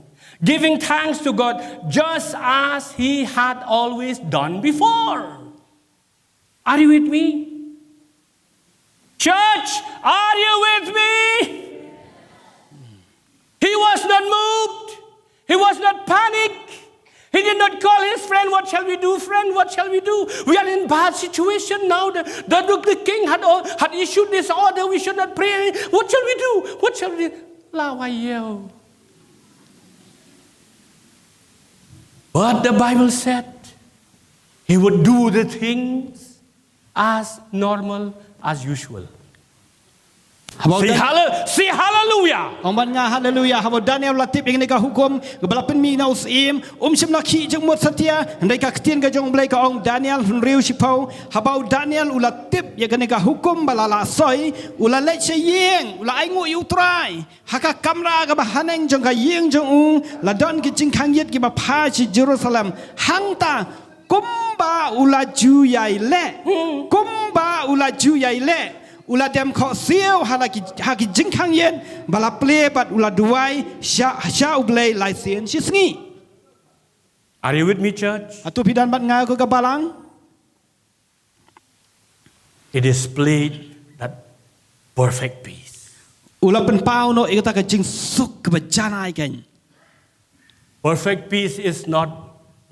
Giving thanks to God just as he had always done before. Are you with me? Church, are you with me? He was not moved. He was not panicked. He did not call his friend, "What shall we do, friend? What shall we do? We are in bad situation now. The, the, the king had, or-, had issued this order. We should not pray. What shall we do? What shall we do?" Lawai ïew. But the Bible said he would do the things as normal as usual. Haba u Say, Dan- hallel- say hallelujah. Ong bad nga haleluya, haba u Daniel u la tip ïa kane ka hukum kaba la pynmih na u syiem, um shym la khih jingmut satia. Hynrei ka ktien ka jong U Blei ka ong, Daniel hynriew shiphew, haba u Daniel u la tip ïa kane ka hukum ba la la soi, u la leit sha ïing, u la ainguh ïa U Trai. Ha ka kamra kaba haneng jong ka ïing jong u la don ki jingkhang ïit kiba phai sha Jerusalem. Hangta kumba u la ju ïai leh, kumba u la ju ïai leh, u la dem khohsiew ha la ki, ha ki jingkhang ïit ba la plie bad u la duwai sha, sha U Blei lai sien shi sngi. Are you with me, church? Hato phi don bad nga ko ka balang? He displayed that perfect peace. U la pynpaw noh ïa kata ka jingsuk kaba janai keiñ. Perfect peace is not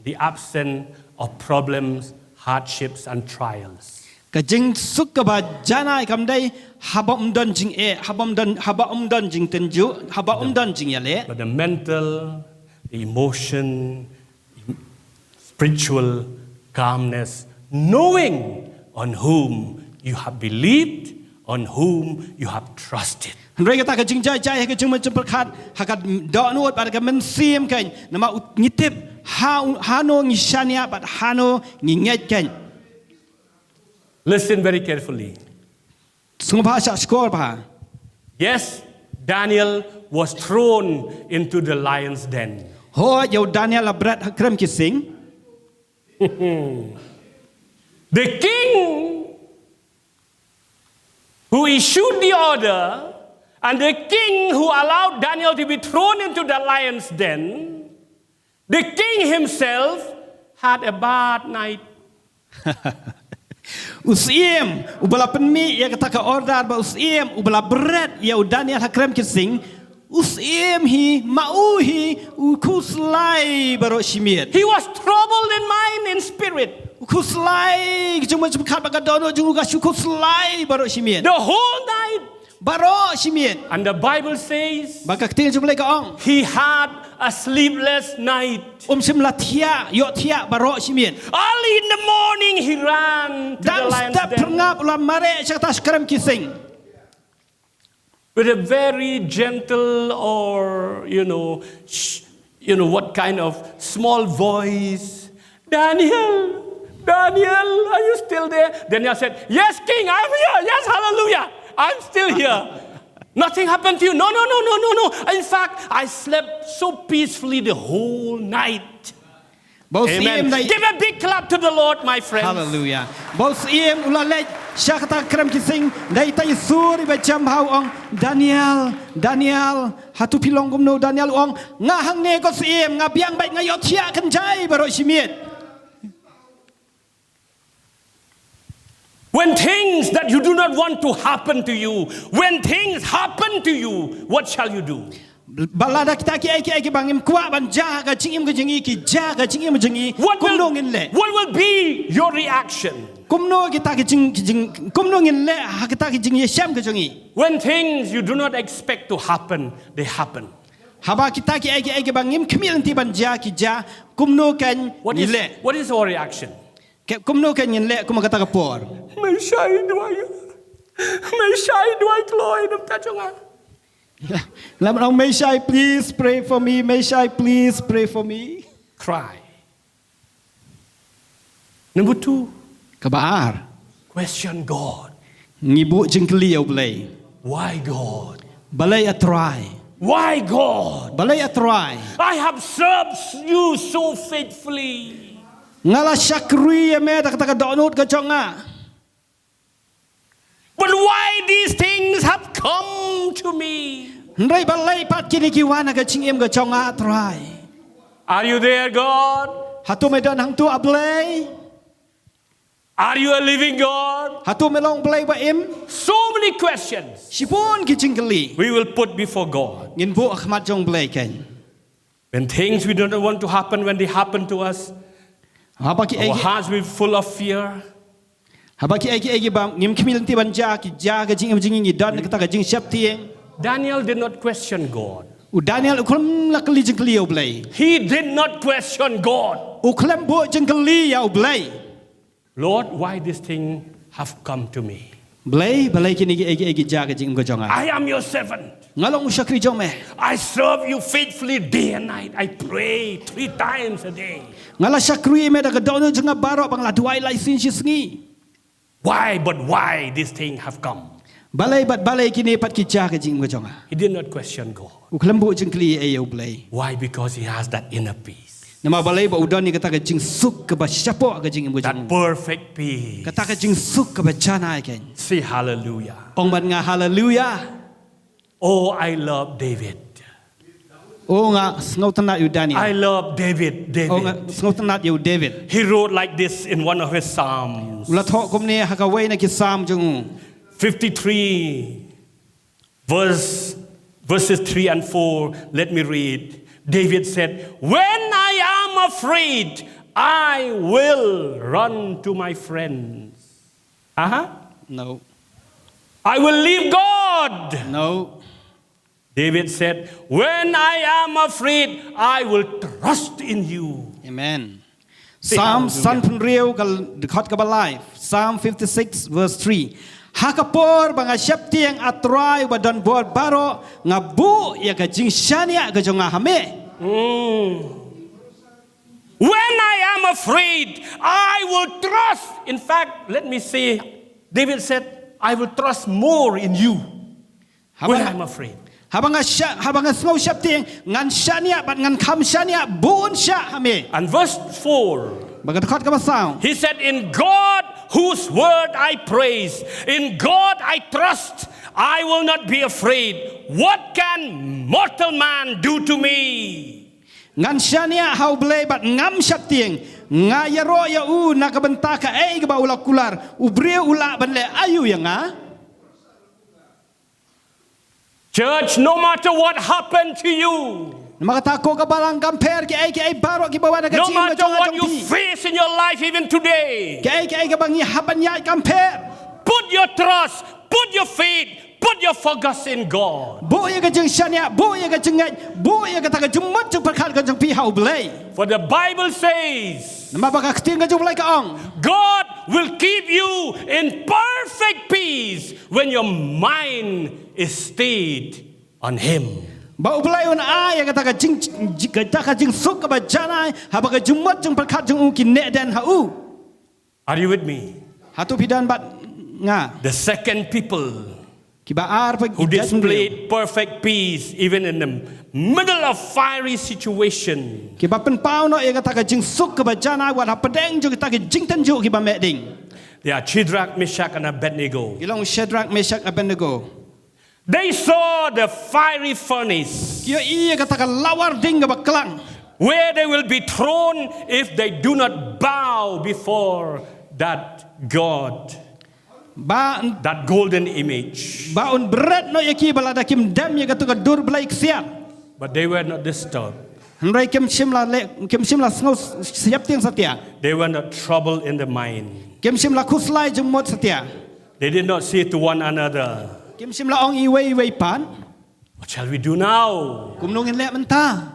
the absence of problems, hardships, and trials. Ka jingsuk kaba janai kam dei haba um don jingeh, haba um don, haba um don jingtynjuh, haba um don jingïaleh. But the mental, the emotion, spiritual calmness, knowing on whom you have believed, on whom you have trusted. Hynrei kata ka jingjai jai ha ka jingmut jingpyrkhat ha ka dohnud bad ka mynsiem keiñ, namar u ngi tip ha, hano ngi shaniah bad hano ngi ngeit keiñ. Listen very carefully. Sngewbha shah shkor bha. Yes, Daniel was thrown into the lion's den. Hooid, ïa u Daniel la bret ha krem ki sing. The king who issued the order and the king who allowed Daniel to be thrown into the lion's den, the king himself had a bad night. U syiem uba la pynmih ïa kata ka order bad u syiem uba la bret ïa u Daniel ha krem ki sing, u syiem hi, ma u hi, u khuslai baroh shi miet. He was troubled in mind, in spirit. Khuslai ka jingmut jingpyrkhat bad ka dohnud jong u ka shu khuslai baroh shi miet. The whole night. Baroh shi miet. And the Bible says, ba ka ktien jong U Blei ka ong, he had a sleepless night. Um shym la thiah, ïohthiah baroh shi miet. Early in the morning, he ran to the lion's den. Dang step phyrngap u la mareh sha kata ka krem ki sing. With a very gentle or, you know, sh-, you know, what kind of small voice. "Daniel, Daniel, are you still there?" Daniel said, "Yes, King, I'm here. Yes, hallelujah. I'm still here." "Nothing happened to you?" "No, no, no, no, no, no. In fact, I slept so peacefully the whole night." Ba u Syiem, amen, dei. Give a big clap to the Lord, my friends. Hallelujah. Ba u Syiem u la leit sha kata ka krem ki sing, dei ta i sur iba jem ha u ong, "Daniel, Daniel, hato phi long kumno?" Daniel u ong, "Nga hangne ko Syiem, nga biang bad nga ïohthiah kynjai baroh shi miet." When things that you do not want to happen to you, when things happen to you, what shall you do? Ba lada kita kiei kiei kiba ngim kwah ban jia ha ka jingim ka jong ngi ki jia ha ka jingim ka jong ngi, kumno ngin leh? What will be your reaction? Kumno kita ki jing, ki jing, kumno ngin leh ha kita ki jingïashem ka jong ngi? When things you do not expect to happen, they happen. Haba kita kiei kiei kiba ngim khmih lynti ban jia ki jia, kumno kan ngi leh? What is, what is our reaction? Ke, kumno kan ngin leh kum ha kata ka por? Mei shai duwai. Mei shai duwai kloi nam ta jong nga. Lam ong, "Mei shai, please pray for me. Mei shai, please pray for me." Cry. Number two. Kaba ar. Question God. Ngi buh jingkylli ïa U Blei. Why God? Balei A Trai? Why God? Balei A Trai? I have served you so faithfully. Nga la shakri ïa me da kata ka dohnud ka jong nga. But why these things have come to me? Hynrei balei pat kine ki wan ha ka jingim ka jong nga, A Trai? Are you there, God? Hato me don hangto, A Blei? Are you a living God? Hato me long Blei ba im? So many questions. Shibun ki jingkylli. We will put before God. Ngin buh ha khmat jong Blei kein. When things we don't want to happen, when they happen to us, haba ki, our hearts will be full of fear. Haba kiei kiei kiba ngim khmih lynti ban jia ki jia ha ka jingim jong ngi, ngi don kata ka jingsheptieng. Daniel did not question God. U Daniel u khlem la kylli jingkylli ïa U Blei. He did not question God. U khlem buh jingkylli ïa U Blei. Lord, why this thing have come to me? Blei, balei kine kiei kiei ki jia ha ka jingim ka jong nga? I am your servant. Nga long u shakri jong me. I serve you faithfully day and night. I pray three times a day. Nga la shakri ïa me da ka dohnud jong nga baroh, ba nga la duwai lai sien shi sngi. Why, but why this thing have come? Balei bad balei kine pat ki jia ha ka jingim ka jong nga? He did not question God. U khlem buh jingkylli ei ei ïa U Blei. Why? Because he has that inner peace. Namar balei? Ba u don ïa kata ka jingsuk kaba shapoh ha ka jingim ka jong u. That perfect peace. Kata ka jingsuk kaba janai kein. Say hallelujah. Ong bad nga hallelujah. Oh, I love David. Oh, nga sngewtynnat ïa u Daniel. I love David, David. Oh, nga sngewtynnat ïa u David. He wrote like this in one of his Psalms. U la thoh kumne ha kawei na ki Salm jong u. Fifty-three, verse, verses three and four, let me read. David said, "When I am afraid, I will run to my friends." Aha. No. "I will leave God." No. David said, "When I am afraid, I will trust in you." Amen. Say hallelujah. Salm sanphew ka dkhot kaba lai. Psalm fifty-six verse three. Ha ka por ba nga sheptieng, A Trai uba don bor baroh, nga buh ïa ka jingshaniah ka jong nga ha me. Mm. When I am afraid, I will trust. In fact, let me say, David said, "I will trust more in you." Haba, when I'm afraid. Haba nga sha-, haba nga sngew sheptieng, ngan shaniah bad ngan kham shaniah bun shah ha me. And verse four. Bad ka dkhot kaba saw. He said, "In God whose word I praise, in God I trust, I will not be afraid. What can mortal man do to me?" Ngan shaniah ha U Blei bad ngam sheptieng. Nga ïaroh ïa u na ka bynta kaei kaba u la kular. U briew u lah ban leh aïu ïa nga? Church, no matter what happened to you, Namar kata ko ka balang kam pher kiei kiei baroh kiba wan ha ka jingim ka jong nga jong phi. No matter what you face in your life even today, Kiei kiei kaba ngi hap ban ïaid kam pher. Put your trust, put your faith, put your focus in God. Buh ïa ka jingshaniah, buh ïa ka jingngeit, buh ïa kata ka jingmut jingpyrkhat ka jong phi ha U Blei. For the Bible says, Namar ba ka ktien ka jong U Blei ka ong, God will keep you in perfect peace when your mind is stayed on Him. Ba U Blei un ai ïa kata ka jing, kata ka jingsuk kaba janai haba ka jingmut jingpyrkhat jong u ki neh dien ha u. Are you with me? Hato phi don bad nga? The second people Kiba ar pa who displayed perfect peace even in the middle of fiery situation. Kiba pynpaw noh ïa kata ka jingsuk kaba janai wat ha pdeng jong kita ki jingtynjuh kiba meh ding. They are Shadrach, Meshach, and Abednego. Ki long Shadrach, Meshach, Abednego. They saw the fiery furnace. Ki ïohi ïa kata ka lawar ding kaba klang. Where they will be thrown if they do not bow before that God, Ba that golden image. Ba un bret noh ïa ki ba lada kim dem ïa kato ka dur blei ksiar. But they were not disturbed. Hynrei kim shym la leh, kim shym la sngew s-, sheptieng satia. They were not troubled in the mind. Kim shym la khuslai jingmut satia. They did not say to one another, Kim shym la ong iwei iwei pat, "What shall we do now? Kumno ngin leh mynta?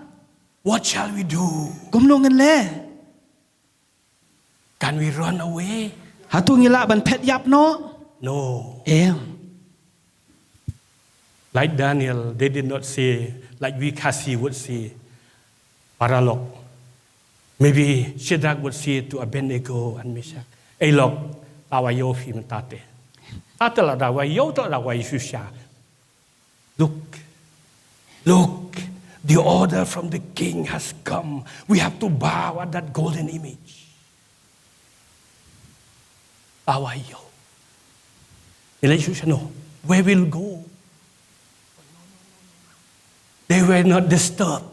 What shall we do? Kumno ngin leh? Can we run away?" Hato ngi lah ban phet ïap noh? No. Em. Like Daniel, they did not say, like we Khasi would say, paralok. Maybe Shadrach would say to Abednego and Meshach, "Ei lok, la wa ïoh phi mynta te. Ata la da wa ïoh to la wa ïoh shisha." Look, look, the order from the king has come. We have to bow at that golden image. Awayo. Ila Yeshua no, where we'll go? They were not disturbed.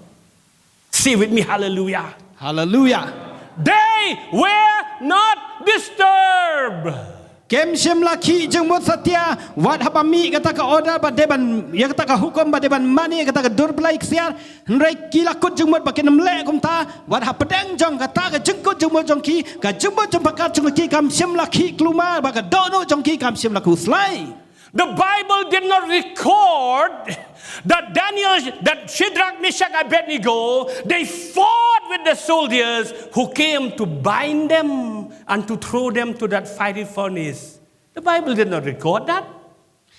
Say with me, hallelujah. Hallelujah. They were not disturbed. Kim shym la khih jingmut satia, wat haba mih kata ka order ba dei ban, ïa kata ka hukum ba dei ban mane ïa kata ka dur blei ksiar. Hynrei ki la kut jingmut ba kin ym leh kumta, wat hapdeng jong kata ka jingkut jingmut jong ki, ka jingmut jingpyrkhat jong ki kam shym la khih kulmar, ba ka dohnud jong ki kam shym la khuslai. The Bible did not record that Daniel, that Shadrach, Meshach, Abednego, they fought with the soldiers who came to bind them and to throw them to that fiery furnace. The Bible did not record that.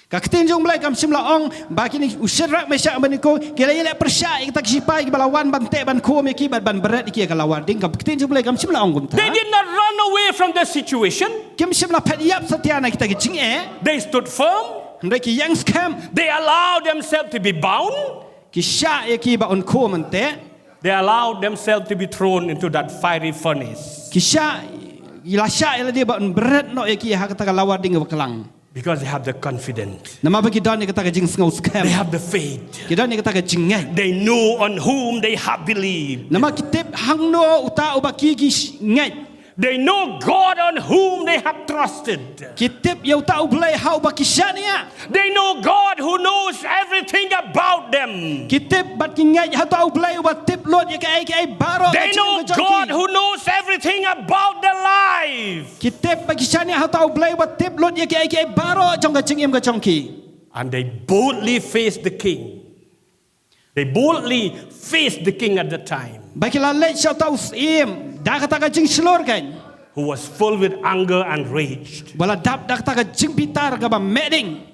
Ka ktien jong U Blei kam shym la ong ba kine u Shadrach, Meshach, Abednego ki la ïaleh pyrshah ïa kita ki shipai kiba la wan ban teh ban khum ïa ki bad ban bret ïa ki ïa ka lawar ding. Ka ktien jong U Blei kam shym la ong kumta. They did not run away from the situation. Kim shym la phet ïap satia na kita ki jingeh. They stood firm. Hynrei ki ïeng skhem. They allowed themselves to be bound. Ki shah ïa ki ba un khum ban teh. They allowed themselves to be thrown into that fiery furnace. Ki shah, ki la shah ïa lade ba un bret noh ïa ki ha kata ka lawar ding ba klang. Because they have the confidence. Namar ba ki don ïa kata ka jingsngew skhem. They have the faith. Ki don ïa kata ka jingngeit. They know on whom they have believed. Namar ki tip hangno uta uba ki, ki sh-, ngeit. They know God on whom they have trusted. Ki tip ïa uta U Blei ha uba ki shaniah. They know God who knows everything about them. Ki tip bad ki ngeit ha uta U Blei uba tip lut ïa kaei kaei baroh. They know God who knows everything about their life. Ki tip bad ki shaniah ha uta U Blei uba tip lut ïa kaei kaei baroh jong ka jingim ka jong ki. And they boldly face the king. They boldly face the king at the time. Ba ki la leit sha uta u syiem da kata ka jingshlur kan. Who was full with anger and rage. Ba la dap da kata ka jingbitar kaba meh ding.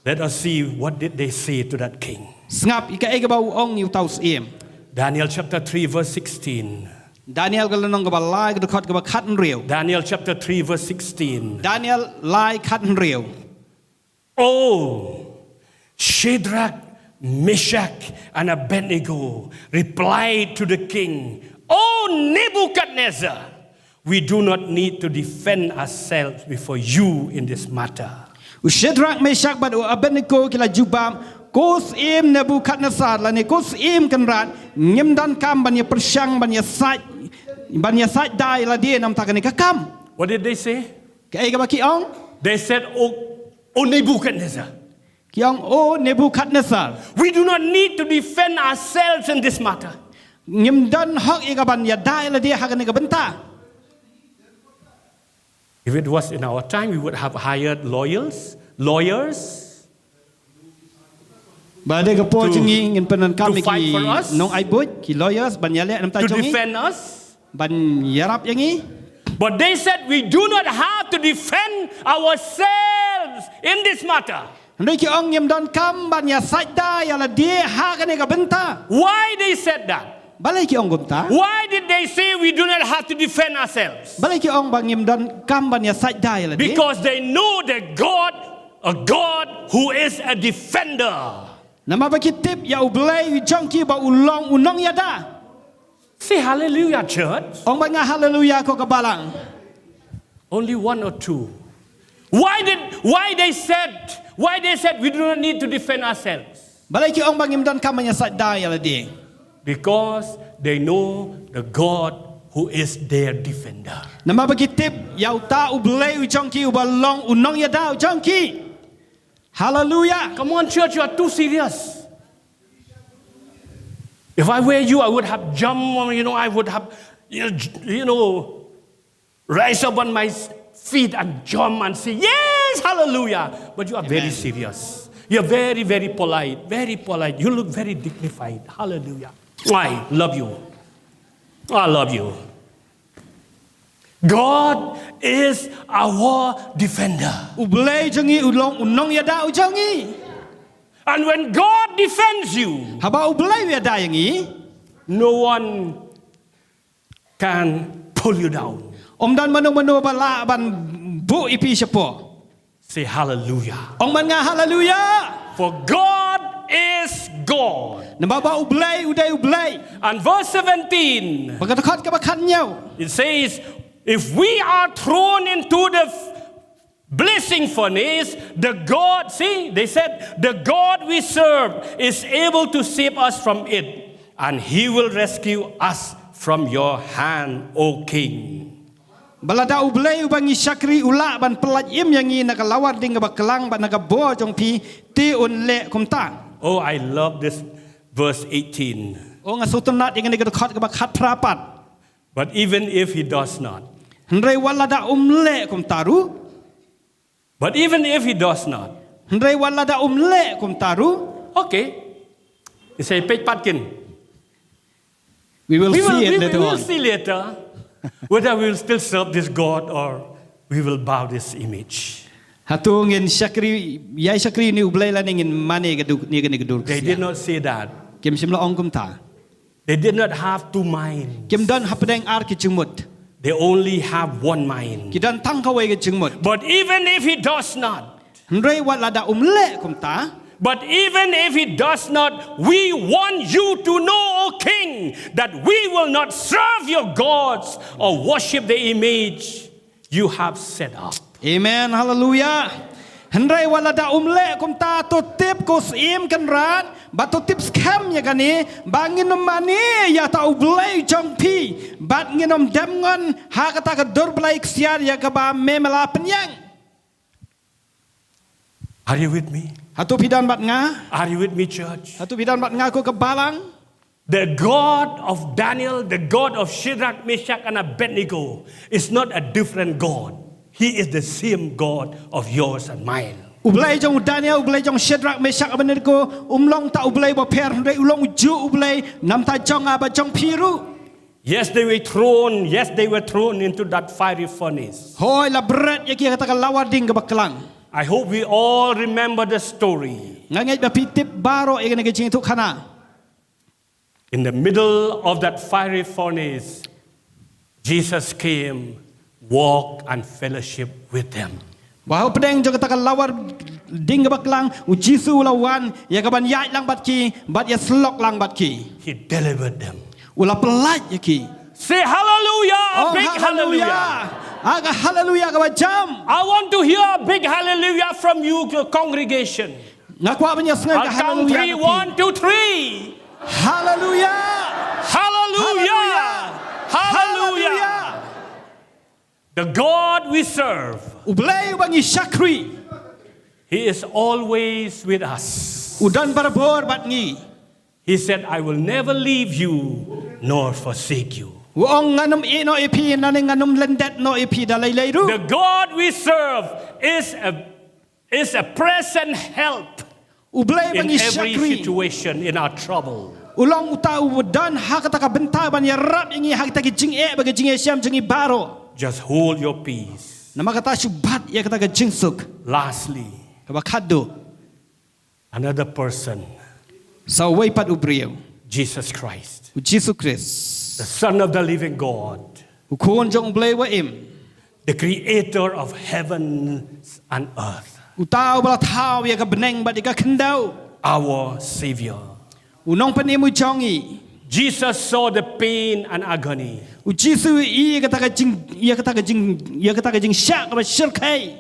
Let us see what did they say to that king. Sngap ïa kaei kaba u ong ïa uta u syiem. Daniel chapter three verse sixteen. Daniel ka lynnong kaba lai ka dkhot kaba khathynriew. Daniel chapter three verse sixteen. Daniel lai khathynriew. Oh, Shadrach, Meshach, and Abednego replied to the king, "O Nebuchadnezzar, we do not need to defend ourselves before you in this matter." U Shadrach, Meshach bad u Abednego ki la jubab, "Ko syiem Nebuchadnezzar lane ko syiem Kynrad, ngim donkam ban ïa pyrshang ban ïa sait, ban ïa sait da ïa lade na bynta kane ka kam." What did they say? Kaei kaba ki ong? They said, "O, O Nebuchadnezzar, Ki ong, "O Nebuchadnezzar, we do not need to defend ourselves in this matter." Ngim don hok ïa ka ban ïada ïa lade ha kane ka bynta. If it was in our time, we would have hired lawyers, lawyers. Ba dei ka por jong ngi ngin pyndonkam ïa ki nong ai buit, ki lawyers, ban ïaleh na bynta jong ngi, to defend us, ban ïarap ïa ngi. But they said we do not have to defend ourselves in this matter. Hynrei ki ong ngim donkam ban ïasaid da ïa lade ha kane ka bynta. Why they said that? Balei ki ong kumta? Why did they say we do not have to defend ourselves? Balei ki ong ba ngim donkam ban ïasaid da ïa lade? Because they know the God, a God who is a defender. Namar ba ki tip ïa U Blei u jong ki ba u long u nongïada. Say hallelujah, church. Ong bad nga haleluya ko ka balang. Only one or two. Why did, why they said, why they said we do not need to defend ourselves? Balei ki ong ba ngim donkam ban ïasaid da ïa lade? Because they know the God who is their defender. Namar ba ki tip ïa uta U Blei u jong ki uba long u nongïada u jong ki. Hallelujah. Come on, church, you are too serious. If I were you, I would have jumped, you know, I would have, you know, j-, you know, rise up on my s-, feet and jump and say, "Yes, hallelujah." But you are very serious. You are very, very polite, very polite. You look very dignified. Hallelujah. I love you. I love you. God is our defender. U Blei jong ngi u long u nongïada u jong ngi. And when God defends you, haba U Blei u ïada ïa ngi, no one can pull you down. Ym don mano mano ba lah ban buh ïa phi shapoh. Say hallelujah. Ong man nga haleluya. For God is God. Namar ba U Blei u dei U Blei. And verse seventeen, ba ka dkhot kaba khathynñiew, it says, "If we are thrown into the f-, blazing furnace, the God," see, they said, "the God we serve is able to save us from it, and he will rescue us from your hand, O king." Ba lada U Blei uba ngi shakri u lah ban pyllait im ïa ngi na ka lawar ding kaba klang bad na ka bor jong phi, te un leh kumta. Oh, I love this verse eighteen. Oh, nga sngewtynnat ïa kane ka dkhot kaba khatphra pat. But even if he does not, hynrei wat lada um leh kumta ruh, but even if he does not, hynrei wat lada um leh kumta ruh, okay. He say, peit pat kin. We will, we will see it, we, later we will on, see later whether we will still serve this God or we will bow this image. Hato ngin shakri, ïai shakri ne U Blei lane ngin mane ka dur, ne kane ka dur. They did not say that. Kim shym la ong kumta. They did not have two minds. Kim don hapdeng ar ki jingmut. They only have one mind. Ki don tang kawei ka jingmut. But even if he does not, hynrei wat lada um leh kumta, but even if he does not, we want you to know, O king, that we will not serve your gods or worship the image you have set up. Amen, haleluya. Hynrei wat lada um leh kumta, to tip ko Syiem Kynrad bad to tip skhem ïa kane, ba ngin ym mane ïa uta U Blei jong phi bad ngin ym dem ngon ha kata ka dur blei ksiar ïa kaba me me la pynïeng. Are you with me? Hato phi don bad nga? Are you with me, church? Hato phi don bad nga ko ka balang? The God of Daniel, the God of Shadrach, Meshach, and Abednego is not a different God. He is the same God of yours and mine. U Blei jong u Daniel, U Blei jong Shadrach, Meshach, Abednego, um long ta U Blei bapher, hynrei u long u juh U Blei namar ta jong nga bad jong phi ruh. Yes, they were thrown. Yes, they were thrown into that fiery furnace. Hooid, la bret ïa ki ha kata ka lawar ding kaba klang. I hope we all remember the story. Nga ngeit ba phi tip baroh ïa kane ka jingïathuhkhana. In the middle of that fiery furnace, Jesus came, walk and fellowship with them. Ba hapdeng jong kata ka lawar ding kaba klang, U Jisu u la wan ïa kaban ïaid lang bad ki bad ïasyllok lang bad ki. He delivered them. U la pyllait ïa ki. Say hallelujah, a big hallelujah. Ah, ka haleluya kaba jam. I want to hear a big hallelujah from you, congregation. Nga kwah ban ïa sngew ka haleluya. I'll count three. One, two, three. Haleluya. Haleluya. Haleluya. The God we serve, U Blei uba ngi shakri, He is always with us. U don barabor bad ngi. He said, I will never leave you nor forsake you. U ong ngan ym ïehnoh ïa phi nangne ngan ym lyndet noh ïa phi da lei lei ruh. The God we serve is a, is a present help U Blei ba in ngi every shakri. Situation, in our trouble. U long uta u don ha kata ka bynta ban ïarap ïa ngi ha kata ka jingeh bad ka jingïashem jong ngi baroh. Just hold your peace. Namar kata shu bat ïa kata ka jingsuk. Lastly, Kaba khatduh. Another person, Sa uwei pat u briew. Jesus Christ, U Jisu Khrist. The Son of the living God, U khun jong u Blei wa im. The creator of heavens and earth, Uta uba la thaw ïa ka bneng bad ïa ka khyndew. Our Savior. U nongpynim u jong ngi. Jesus saw the pain and agony. U Jisu i ïa kata ka jing ïa kata ka jing ïa kata ka jingshah kaba shyrkhei.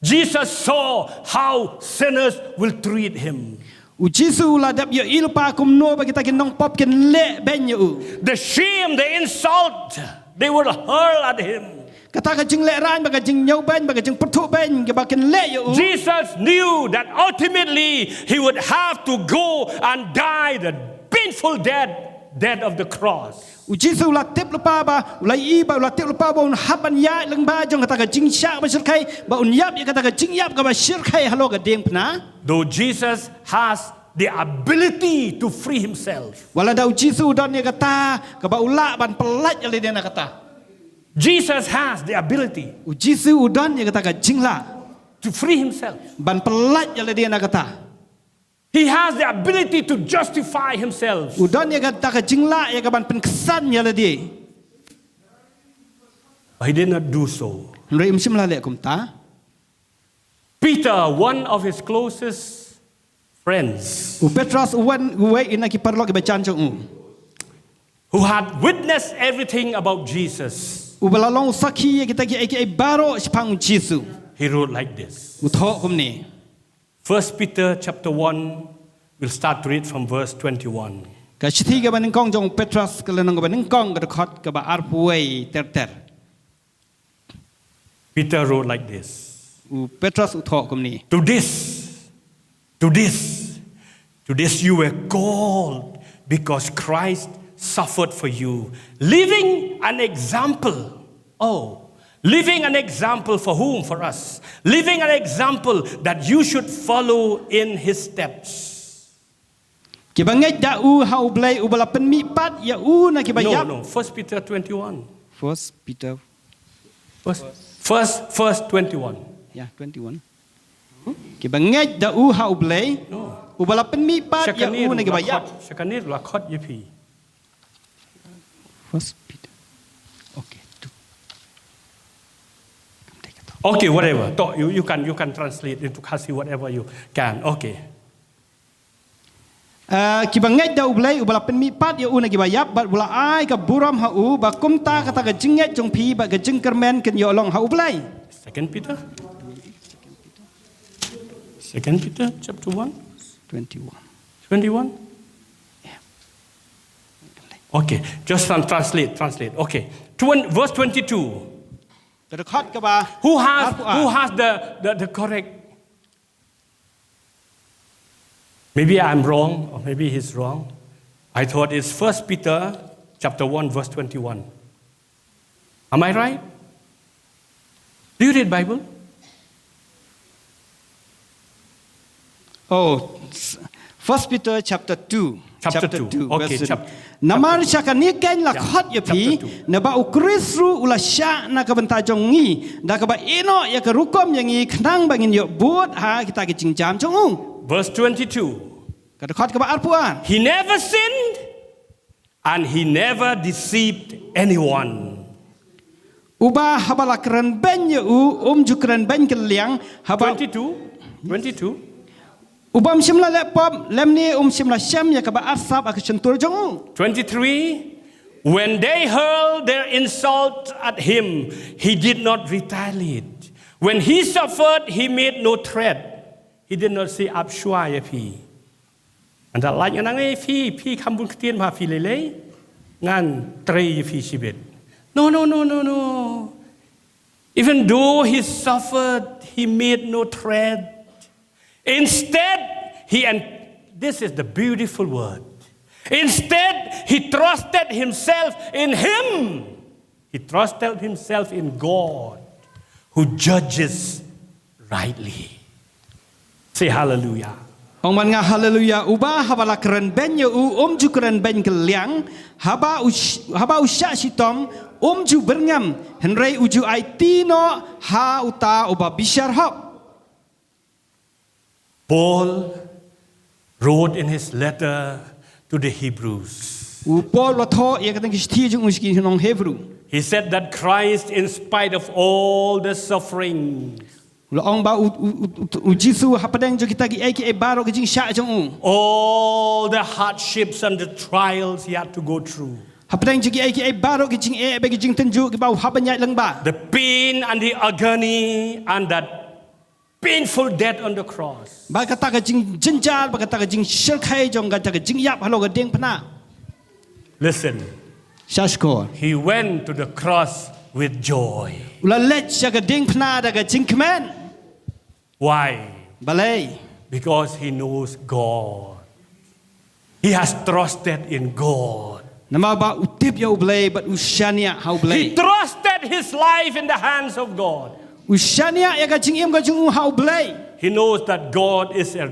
Jesus saw how sinners will treat him. U Jisu u la dep ïohi lypa kumno ba kita ki nongpop kin leh beiñ ïa u. The shame, the insult, they will hurl at him. Kata ka jingleh rain bad ka jingñiew beiñ bad ka jingpyrthuh beiñ kaba kin leh ïa u. Jesus knew that ultimately he would have to go and die the painful death, death of the cross. U Jisu u la tip lypa ba u la i ba u la tip lypa ba un hap ban ïaid lyngba jong kata ka jingshah ba shyrkhei ba un ïap ïa kata ka jingïap kaba shyrkhei halor ka diengphna. Though Jesus has the ability to free himself, Wat la da u Jisu u don ïa kata kaba u lah ban pyllait ïa lade na kata. Jesus has the ability U Jisu u don ïa kata ka jinglah to free himself. Ban pyllait ïa lade na kata. He has the ability to justify himself. U don ïa kata ka jinglah ïa ka ban pynksan ïa lade. But he did not do so. Hynrei um shym la leh kumta. Peter, one of his closest friends, U Petros u wan uwei na ki paralok kiba jan jong u. Who had witnessed everything about Jesus, Uba la long sakhi ïa kita ki ei ki ei baroh shaphang u Jisu. He wrote like this. U thoh kumne. First Peter chapter one, we'll start to read from verse twenty-one. Ka shithi kaba nyngkong jong u Petros ka lynnong kaba nyngkong ka dkhot kaba arphew wei ter ter. Peter wrote like this. U Petros u thoh kumne. To this, to this, to this you were called because Christ suffered for you, leaving an example. Oh, leaving an example for whom? For us. Leaving an example that you should follow in his steps. Kiba ngeit da u ha u Blei uba la pynmih pat ïa u na kiba No, ïap. No, First Peter twenty-one. First Peter. First, first, first twenty-one. Ya, twenty-one. Kiba ngeit da u ha u Blei. No. Uba la pynmih pat ïa u na kiba ïap. Shakanir la khot ïa phi. First Peter. Okay, two. Okay, whatever. Talk, you, you can you can translate into Khasi whatever you can. Okay. Uh, kiba ngeit da u Blei uba la pynmih pat ïa u na kiba ïap bad uba la ai ka burom ha u ba kumta kata ka jingngeit jong phi bad ka jingkyrmen kin ïoh long ha u Blei. Second Peter. Second Peter chapter one. Twenty-one. Twenty-one. Okay, just tran- translate, translate. Okay, Twen- verse twenty-two. Ka dkhot kaba Who has arphew ar. Who has the, the the correct? Maybe I'm wrong, or maybe he's wrong. I thought it's First Peter chapter one, verse twenty-one. Am I right? Do you read Bible? Oh, s- First Peter chapter two. Chapter two. Okay, verse chap- Namar chapter sha kane keiñ la Yeah, khot ïa phi chapter two. naba u Khrist ruh u la shah na ka bynta jong ngi da kaba ïehnoh ïa ka rukom ïa ngi khnang ba ngin ïoh bud ha kita ki jingjam jong u. Verse twenty-two. Ka dkhot kaba arphew ar. He never sinned and he never deceived anyone. Uba haba la kren beiñ ïa u um ju kren beiñ kylliang haba Twenty-two. Twenty-two. Uba um shym la leh pop lymne um shym la shem ïa kaba arsap ha ka shyntur jong u. Twenty-three. When they hurled their insult at him, he did not retaliate. When he suffered, he made no threat. He did not say, "Ap shuwa ïa phi." Ynda lait ngan nang ïa phi, phi kham bun ktien ma phi lei lei, ngan trei ïa phi shibit. No, no, no, no, no. Even though he suffered, he made no threat. Instead, he, and this is the beautiful word. Instead, he trusted himself in him. He trusted himself in God who judges rightly. Say hallelujah. Ong man nga haleluya, uba haba la kren beiñ ïa u, um ju kren beiñ kylliang, haba u sh-, haba u shah shitom, um ju byrngem, hynrei u ju aiti noh ha uta uba bishar hok. Paul wrote in his letter to the Hebrews. U Paul u la thoh ïa kata ka shithi jong u sha ki nong Hebru. He said that Christ, in spite of all the sufferings, u la ong ba u, u, u, u, u Jisu hapdeng jong kita kiei kiei baroh ki jingshah jong u, all the hardships and the trials he had to go through, hapdeng jong kiei kiei baroh ki jingeh bad ki jingtynjuh kiba u hap ban ïaid lyngba, the pain and the agony and that painful death on the cross. Ba kata ka jingjynjar, ba kata ka jingshyrkhei jong kata ka jingïap halor ka diengphna. Listen. Shah shkor. He went to the cross with joy. U la leit sha ka diengphna da ka jingkmen. Why? Balei? Because he knows God. He has trusted in God. Namar ba u tip ïa U Blei bad u shaniah ha U Blei. He trusted his life in the hands of God. U shaniah ïa ka jingim ka jong u ha U Blei. He knows that God is a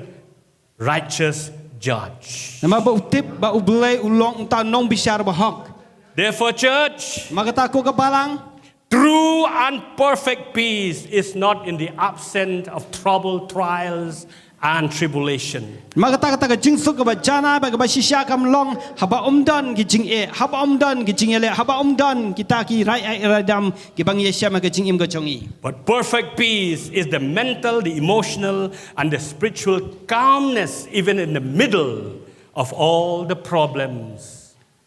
righteous judge. Namar ba u tip ba U Blei u long uta u nongbishar bahok. Therefore, church, namar kata ko ka balang, true and perfect peace is not in the absence of trouble, trials, and tribulation. Namar kata, kata ka jingsuk kaba janai bad kaba shisha kam long haba ym don ki jingeh, haba ym don ki jingïaleh, haba ym don kita ki rai ai rai dam kiba ngi ïashem ha ka jingim ka jong ngi. But perfect peace is the mental, the emotional, and the spiritual calmness even in the middle of all the problems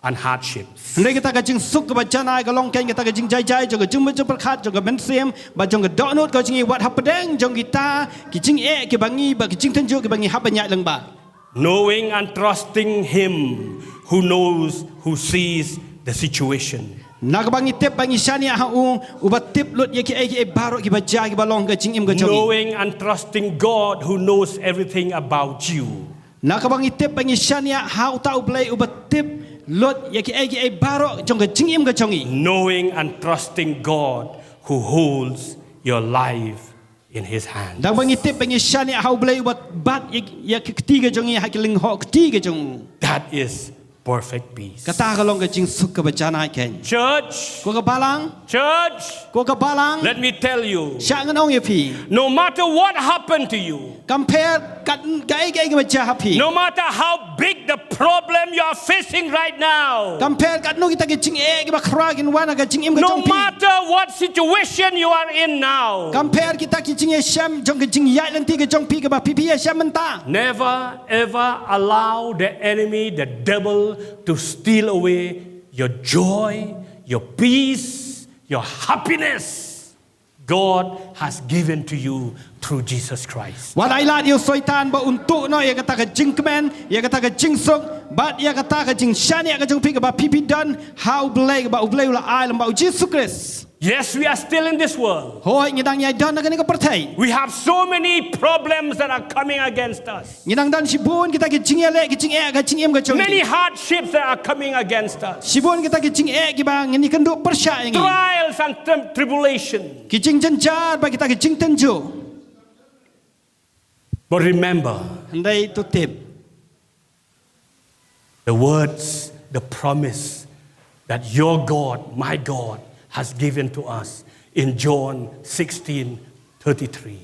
and hardships. Hynrei kata ka jingsuk kaba janai ka long kein kata ka jingjai jai jong ka jingmut jingpyrkhat jong ka mynsiem bad jong ka dohnud ka jong ngi wat hapdeng jong kita ki jingeh kiba ngi bad ki jingtynjuh kiba ngi hap ban ïaid lyngba. Knowing and trusting Him who knows, who sees the situation. Na kaba ngi tip bad ngi shaniah ha U, Uba tip lut ïa kiei kiei baroh kiba jia kiba long ha ka jingim ka jong ngi. Knowing and trusting God who knows everything about you. Na kaba ngi tip bad ngi shaniah ha uta U Blei Uba tip lut ïa kiei kiei baroh jong ka jingim ka jong ngi. Knowing and trusting God who holds your life in His hands. Na kaba ngi tip bad ngi shaniah ha U Blei Uba bat ïa, ïa ka kti ka jong ngi ha ka lyngkhuh kti ka jong U. That is perfect peace. Kata ka long ka jingsuk kaba janai kein. Church, ko ka balang, church, ko ka balang, let me tell you, shah ngan ong ïa phi, no matter what happened to you, kam pher kat, kaei kaei kaba jia ha phi, no matter how big the problem you are facing right now, kam pher katno kita ki jingeh kiba khraw kin wan ha ka jingim ka jong phi, no matter what situation you are in now, kam pher kita ki jingïashem jong ka jingïaid lynti ka jong phi kaba phi phi ïashem mynta. Never ever allow the enemy, the devil, to steal away your joy, your peace, your happiness God has given to you through Jesus Christ. Wat ai lad ïa u Soitan ba un tuh noh ïa kata ka jingkmen, ïa kata ka jingsuk, bad ïa kata ka jingshaniah ka jong phi kaba phi phi don ha U Blei, kaba U Blei u la ai lyngba U Jisu Khrist. Yes, we are still in this world. Hooid, ngi dang ïai don ha kane ka pyrthei. We have so many problems that are coming against us. Ngi dang don shibun kita ki jingïaleh, ki jingeh ha ka jingim ka jong ngi. Many hardships that are coming against us. Shibun kita ki jingeh kiba ngin ïakynduh pyrshah ïa ngi. Trials and tri-, tribulation. Ki jingjynjar bad kita ki jingtynjuh. But remember, hynrei to tip the words, the promise that your God, my God, has given to us in John sixteen thirty-three.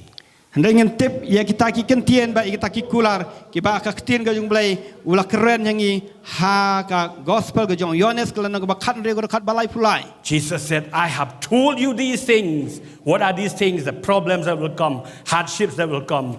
Hynrei ngin tip ïa kita ki ktien bad ïa kita ki kular kiba ka ktien ka jong U Blei u la kren ïa ngi ha ka gospel ka jong u Ïoannis ka lynnong kaba khathynriew ka dkhot ba laiphew lai. Jesus said, "I have told you these things." What are these things? The problems that will come, hardships that will come.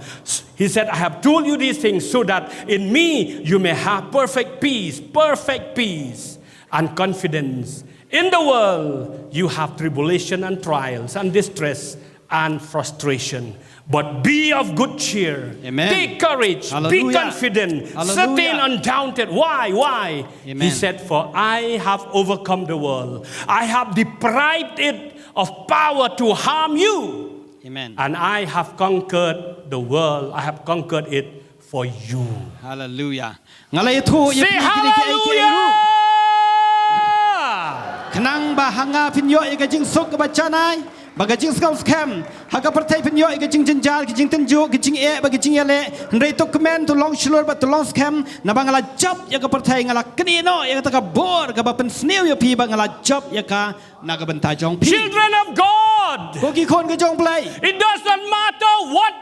He said, "I have told you these things so that in me you may have perfect peace, perfect peace and confidence. In the world you have tribulation and trials and distress and frustration. But be of good cheer." Amen. Take courage. Be confident. Hallelujah. Certain, undaunted. Why? Why? Amen. He said, "For I have overcome the world. I have deprived it of power to harm you." Amen. And I have conquered the world. I have conquered it for you. Hallelujah. Nga la ïathuh ïa Say phi kine kiei kiei hallelujah! ruh. Khnang ba ha nga phin ïoh ïa ka jingsuk kaba janai, ba ka jingsngewskhem. Ha ka pyrthei phin ïoh ïa ka jingjynjar, ka jingtynjuh, ka jingeh, ba ka jingïaleh. Hynrei to kmen, to long shlur bad to long skhem. Naba nga la jop ïa ka pyrthei, nga la knieh noh ïa kata ka bor kaba pynsniew ïa phi, ba nga la jop ïa ka na ka bynta jong phi. Children of God, Ko ki khun ka jong Blei. it does not matter what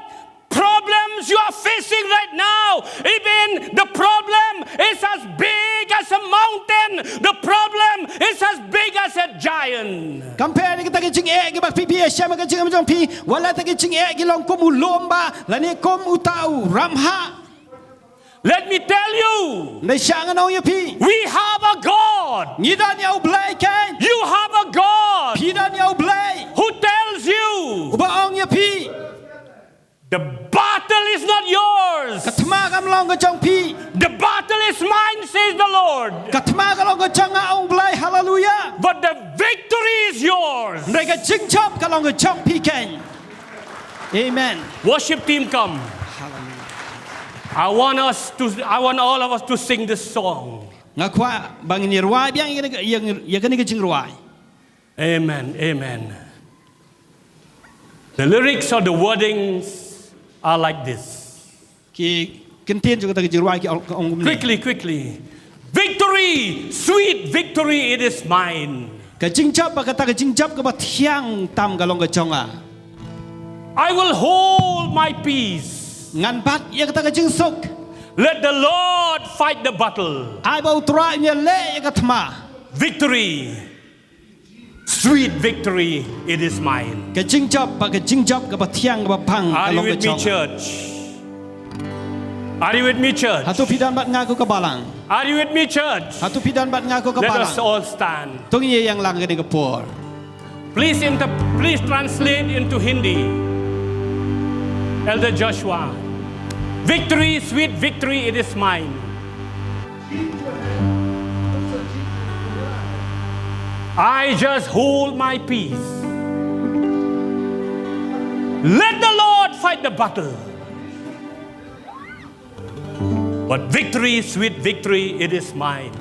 problems you are facing right now. Even the problem is as big as a mountain. The problem is as big as a giant. Kam pher ïa kata ka jingeh kiba phi phi ïashem ha ka jingim jong phi. Wat la kata ka jingeh ki long kum u lum ba lane kum uta u ramhah. Let me tell you, Nda shah ngan ong ïa phi. We have a God. Ngi don ïa u Blei kein. You have a God Phi don ïa u Blei. Who tells you Uba ong ïa phi. The battle is not yours. Ka thma kam long ka jong phi. The battle is mine, says the Lord. Ka thma ka long ka jong nga, ong u Blei. Hallelujah. But the victory is yours. Hynrei ka jingjop ka long ka jong phi kein. Amen. Worship team, come. I want us to I want all of us to sing this song. Nga kwah ba ngin ïa rwai biang ïa kane ka jingrwai. Amen. Amen. The lyrics or the wordings are like this. Ki kyntien jong kata ka jingrwai ki ong kumne. Quickly, quickly. Victory, sweet victory, it is mine. Ka jingjop ba kata ka jingjop kaba thiang tam ka long ka jong nga. I will hold my peace. Ngan bat ïa kata ka jingsuk. Let the Lord fight the battle. Ai ba u Trai un ïaleh ïa ka thma. Victory, sweet victory, it is mine. Ka jingjop ba ka jingjop kaba thiang kaba bang ka long ka jong nga. Are you with me, church? Hato phi don bad nga ko ka balang? Are you with me, church? Hato phi don bad nga ko ka balang? Let us all stand. To ngin ïa ïeng lang kane ka por. Please inter- please translate into Hindi. Elder Joshua. Victory, sweet victory, it is mine. I just hold my peace. Let the Lord fight the battle. But victory, sweet victory, it is mine.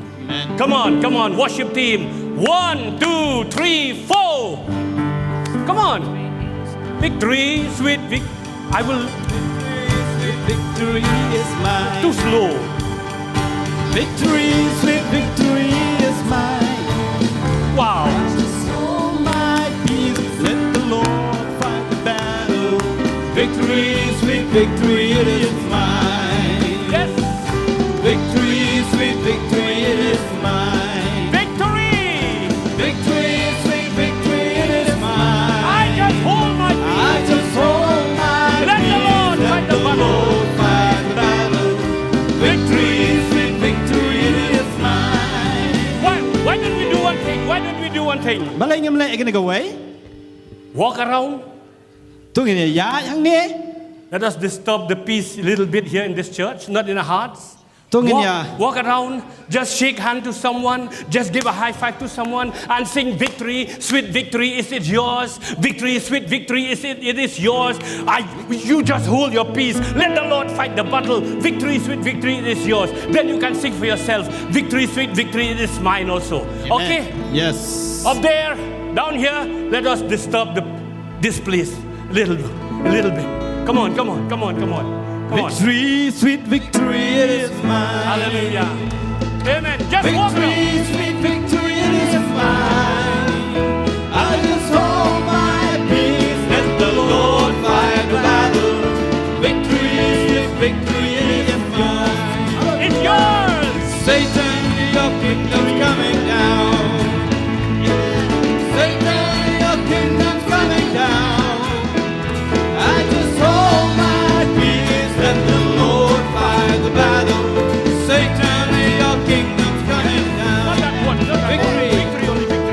Come on, come on, worship team. One, two, three, four. Come on. Victory, sweet victory. I will. Victory is mine. Too slow. Victory, sweet victory is mine. Wow. Just hold my peace, let the Lord fight the battle. Victory, sweet victory, it is mine. Yes. Victory, sweet victory, it is mine. Victory. Victory, sweet victory, it is mine. I just hold my peace. I just hold my peace. Let the Lord fight the battle. Let the Lord fight the battle. Victory, sweet victory, it is mine. Why, why don't we do one thing? Why don't we do one thing? Balei ngim leh ïa kane kawei? Walk around. To ngin ïa ïaid hangne. Let us disturb the peace a little bit here in this church, not in our hearts. To ngin Walk, ïa. Walk around, just shake hand to someone, just give a high five to someone and sing, "Victory, sweet victory, is it yours? Victory, sweet victory, is it, it is yours." I, you just hold your peace. Let the Lord fight the battle. Victory, sweet victory, it is yours. Then you can sing for yourself, "Victory, sweet victory, it is mine also." Amen. Okay? Yes. Up there, down here, let us disturb the, this place. A little, a little bit. Come on, come on, come on, come on. Come on. Victory, sweet victory, it is mine. Hallelujah. Amen. Just walk around. Victory, sweet victory, it is mine. I just hold my peace, let the Lord fight the battle. Victory, sweet victory, it is mine. It's yours. Satan, your kingdom's coming down. Satan, your kingdom's coming down. I just hold my peace, let the Lord fight the battle. Satan, your kingdom's coming down. Not that one, not that one. Victory. Victory, only victory.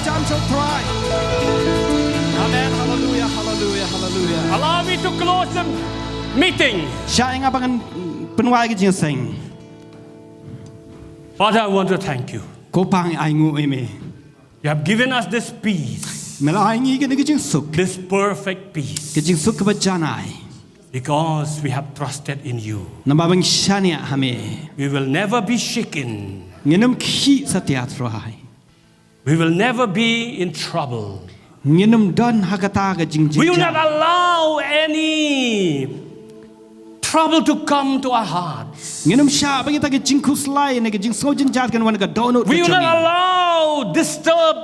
Jan sha u Trai. Amen. Hallelujah, hallelujah, hallelujah. Allow me to close the meeting. Shah ïa nga ba ngan pynwai ka jingïaseng. Father, I want to thank you. Ko Pa, ngi ainguh ïa me. You have given us this peace. Me la ai ngi kane ka jingsuk. This perfect peace. Ka jingsuk kaba janai. Because we have trusted in you. Namar ba ngi shaniah ha me. We will never be shaken. Ngin ym khih satia, Trai. We will never be in trouble. Ngin ym don ha kata ka jingjynjar. We will not allow any trouble to come to our hearts. Ngin ym shah ba kita ki jingkhuslai ne ki jingsngew jynjar kan wan ka dohnud. We will not allow disturb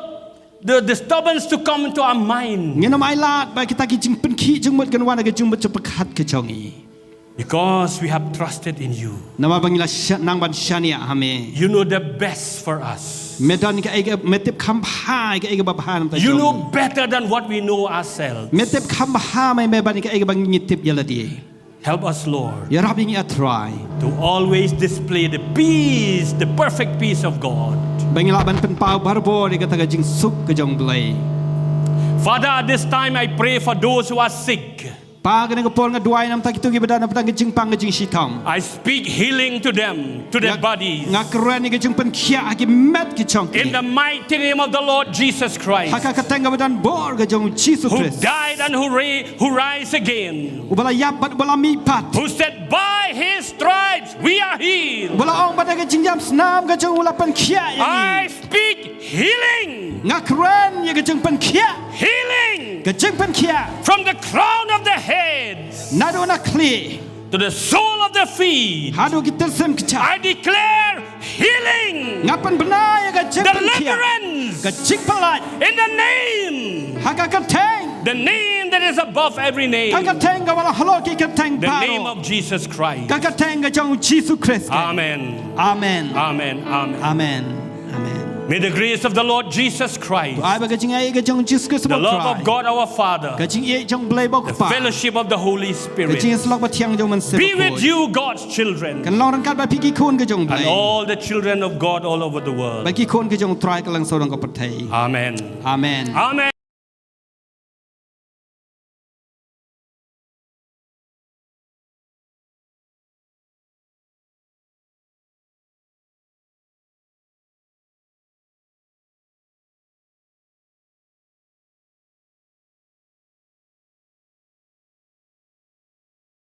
the disturbance to come into our mind. Ngin ym ailad ba kita ki jingpynkhih jingmut kan wan ka jingmut jingpyrkhat ka jong ngi. Because we have trusted in you. Namar ba ngi la sha-, nang ban shaniah ha me. You know the best for us. Me don kaei ka, me tip kham bha kaei kaba bha namar jong ngi. You know better than what we know ourselves. Me tip kham bha me me ban kaei kaba ngi tip ïa lade. Help us, Lord. Ïarap ïa ngi, ah Trai. To always display the peace, the perfect peace of God. Ba ngi lah ban pynpaw barabor ïa kata ka jingsuk ka jong Blei. Father, at this time I pray for those who are sick. Pa, kane ka por nga duwai namar kito kiba don na pdeng ka jingpang ka jingshitom. I speak healing to them, to their bodies. Nga kren ïa ka jingpynkhiah ha ki met ki jong ki. In the mighty name of the Lord Jesus Christ. Ha ka kyrteng kaba don bor ka jong Jisu Khrist. Who died and who ra-, who rise again. Uba la ïap bad uba la mihpat. Who said, "By his stripes we are healed." Uba la ong ba da ka jingïap snam ka jong u la pynkhiah ïa ngi. I speak healing. Nga kren ïa ka jingpynkhiah. Healing. Ka jingpynkhiah. From the crown of the head. Naduh na khlieh. To the sole of the feet. Haduh ki tylsyntem ki kjat. I declare healing. Nga pynbna ïa ka jingpynkhiah. Deliverance. Ka jingpyllait. In the name. Ha ka kyrteng. The name that is above every name. Ka kyrteng kaba la halor ki kyrteng baroh. The name of Jesus Christ. Ka kyrteng ka jong Jisu Khrist. Amen. Amen. Amen. Amen. Amen. Amen. May the grace of the Lord Jesus Christ, to ai ba ka jingïeit ka jong Jisu Khrist, the love of God our Father, ka jingïeit jong Blei ba u Kpa, the fellowship of the Holy Spirit, ka jingïasyllok bathiang jong Mynsiem Bakhuid, be with you, God's children, kan long ryngkat bad phi ki khun ka jong Blei, and all the children of God all over the world. Bad ki khun ka jong u Trai ka long sawdong ka pyrthei. Amen. Amen. Amen.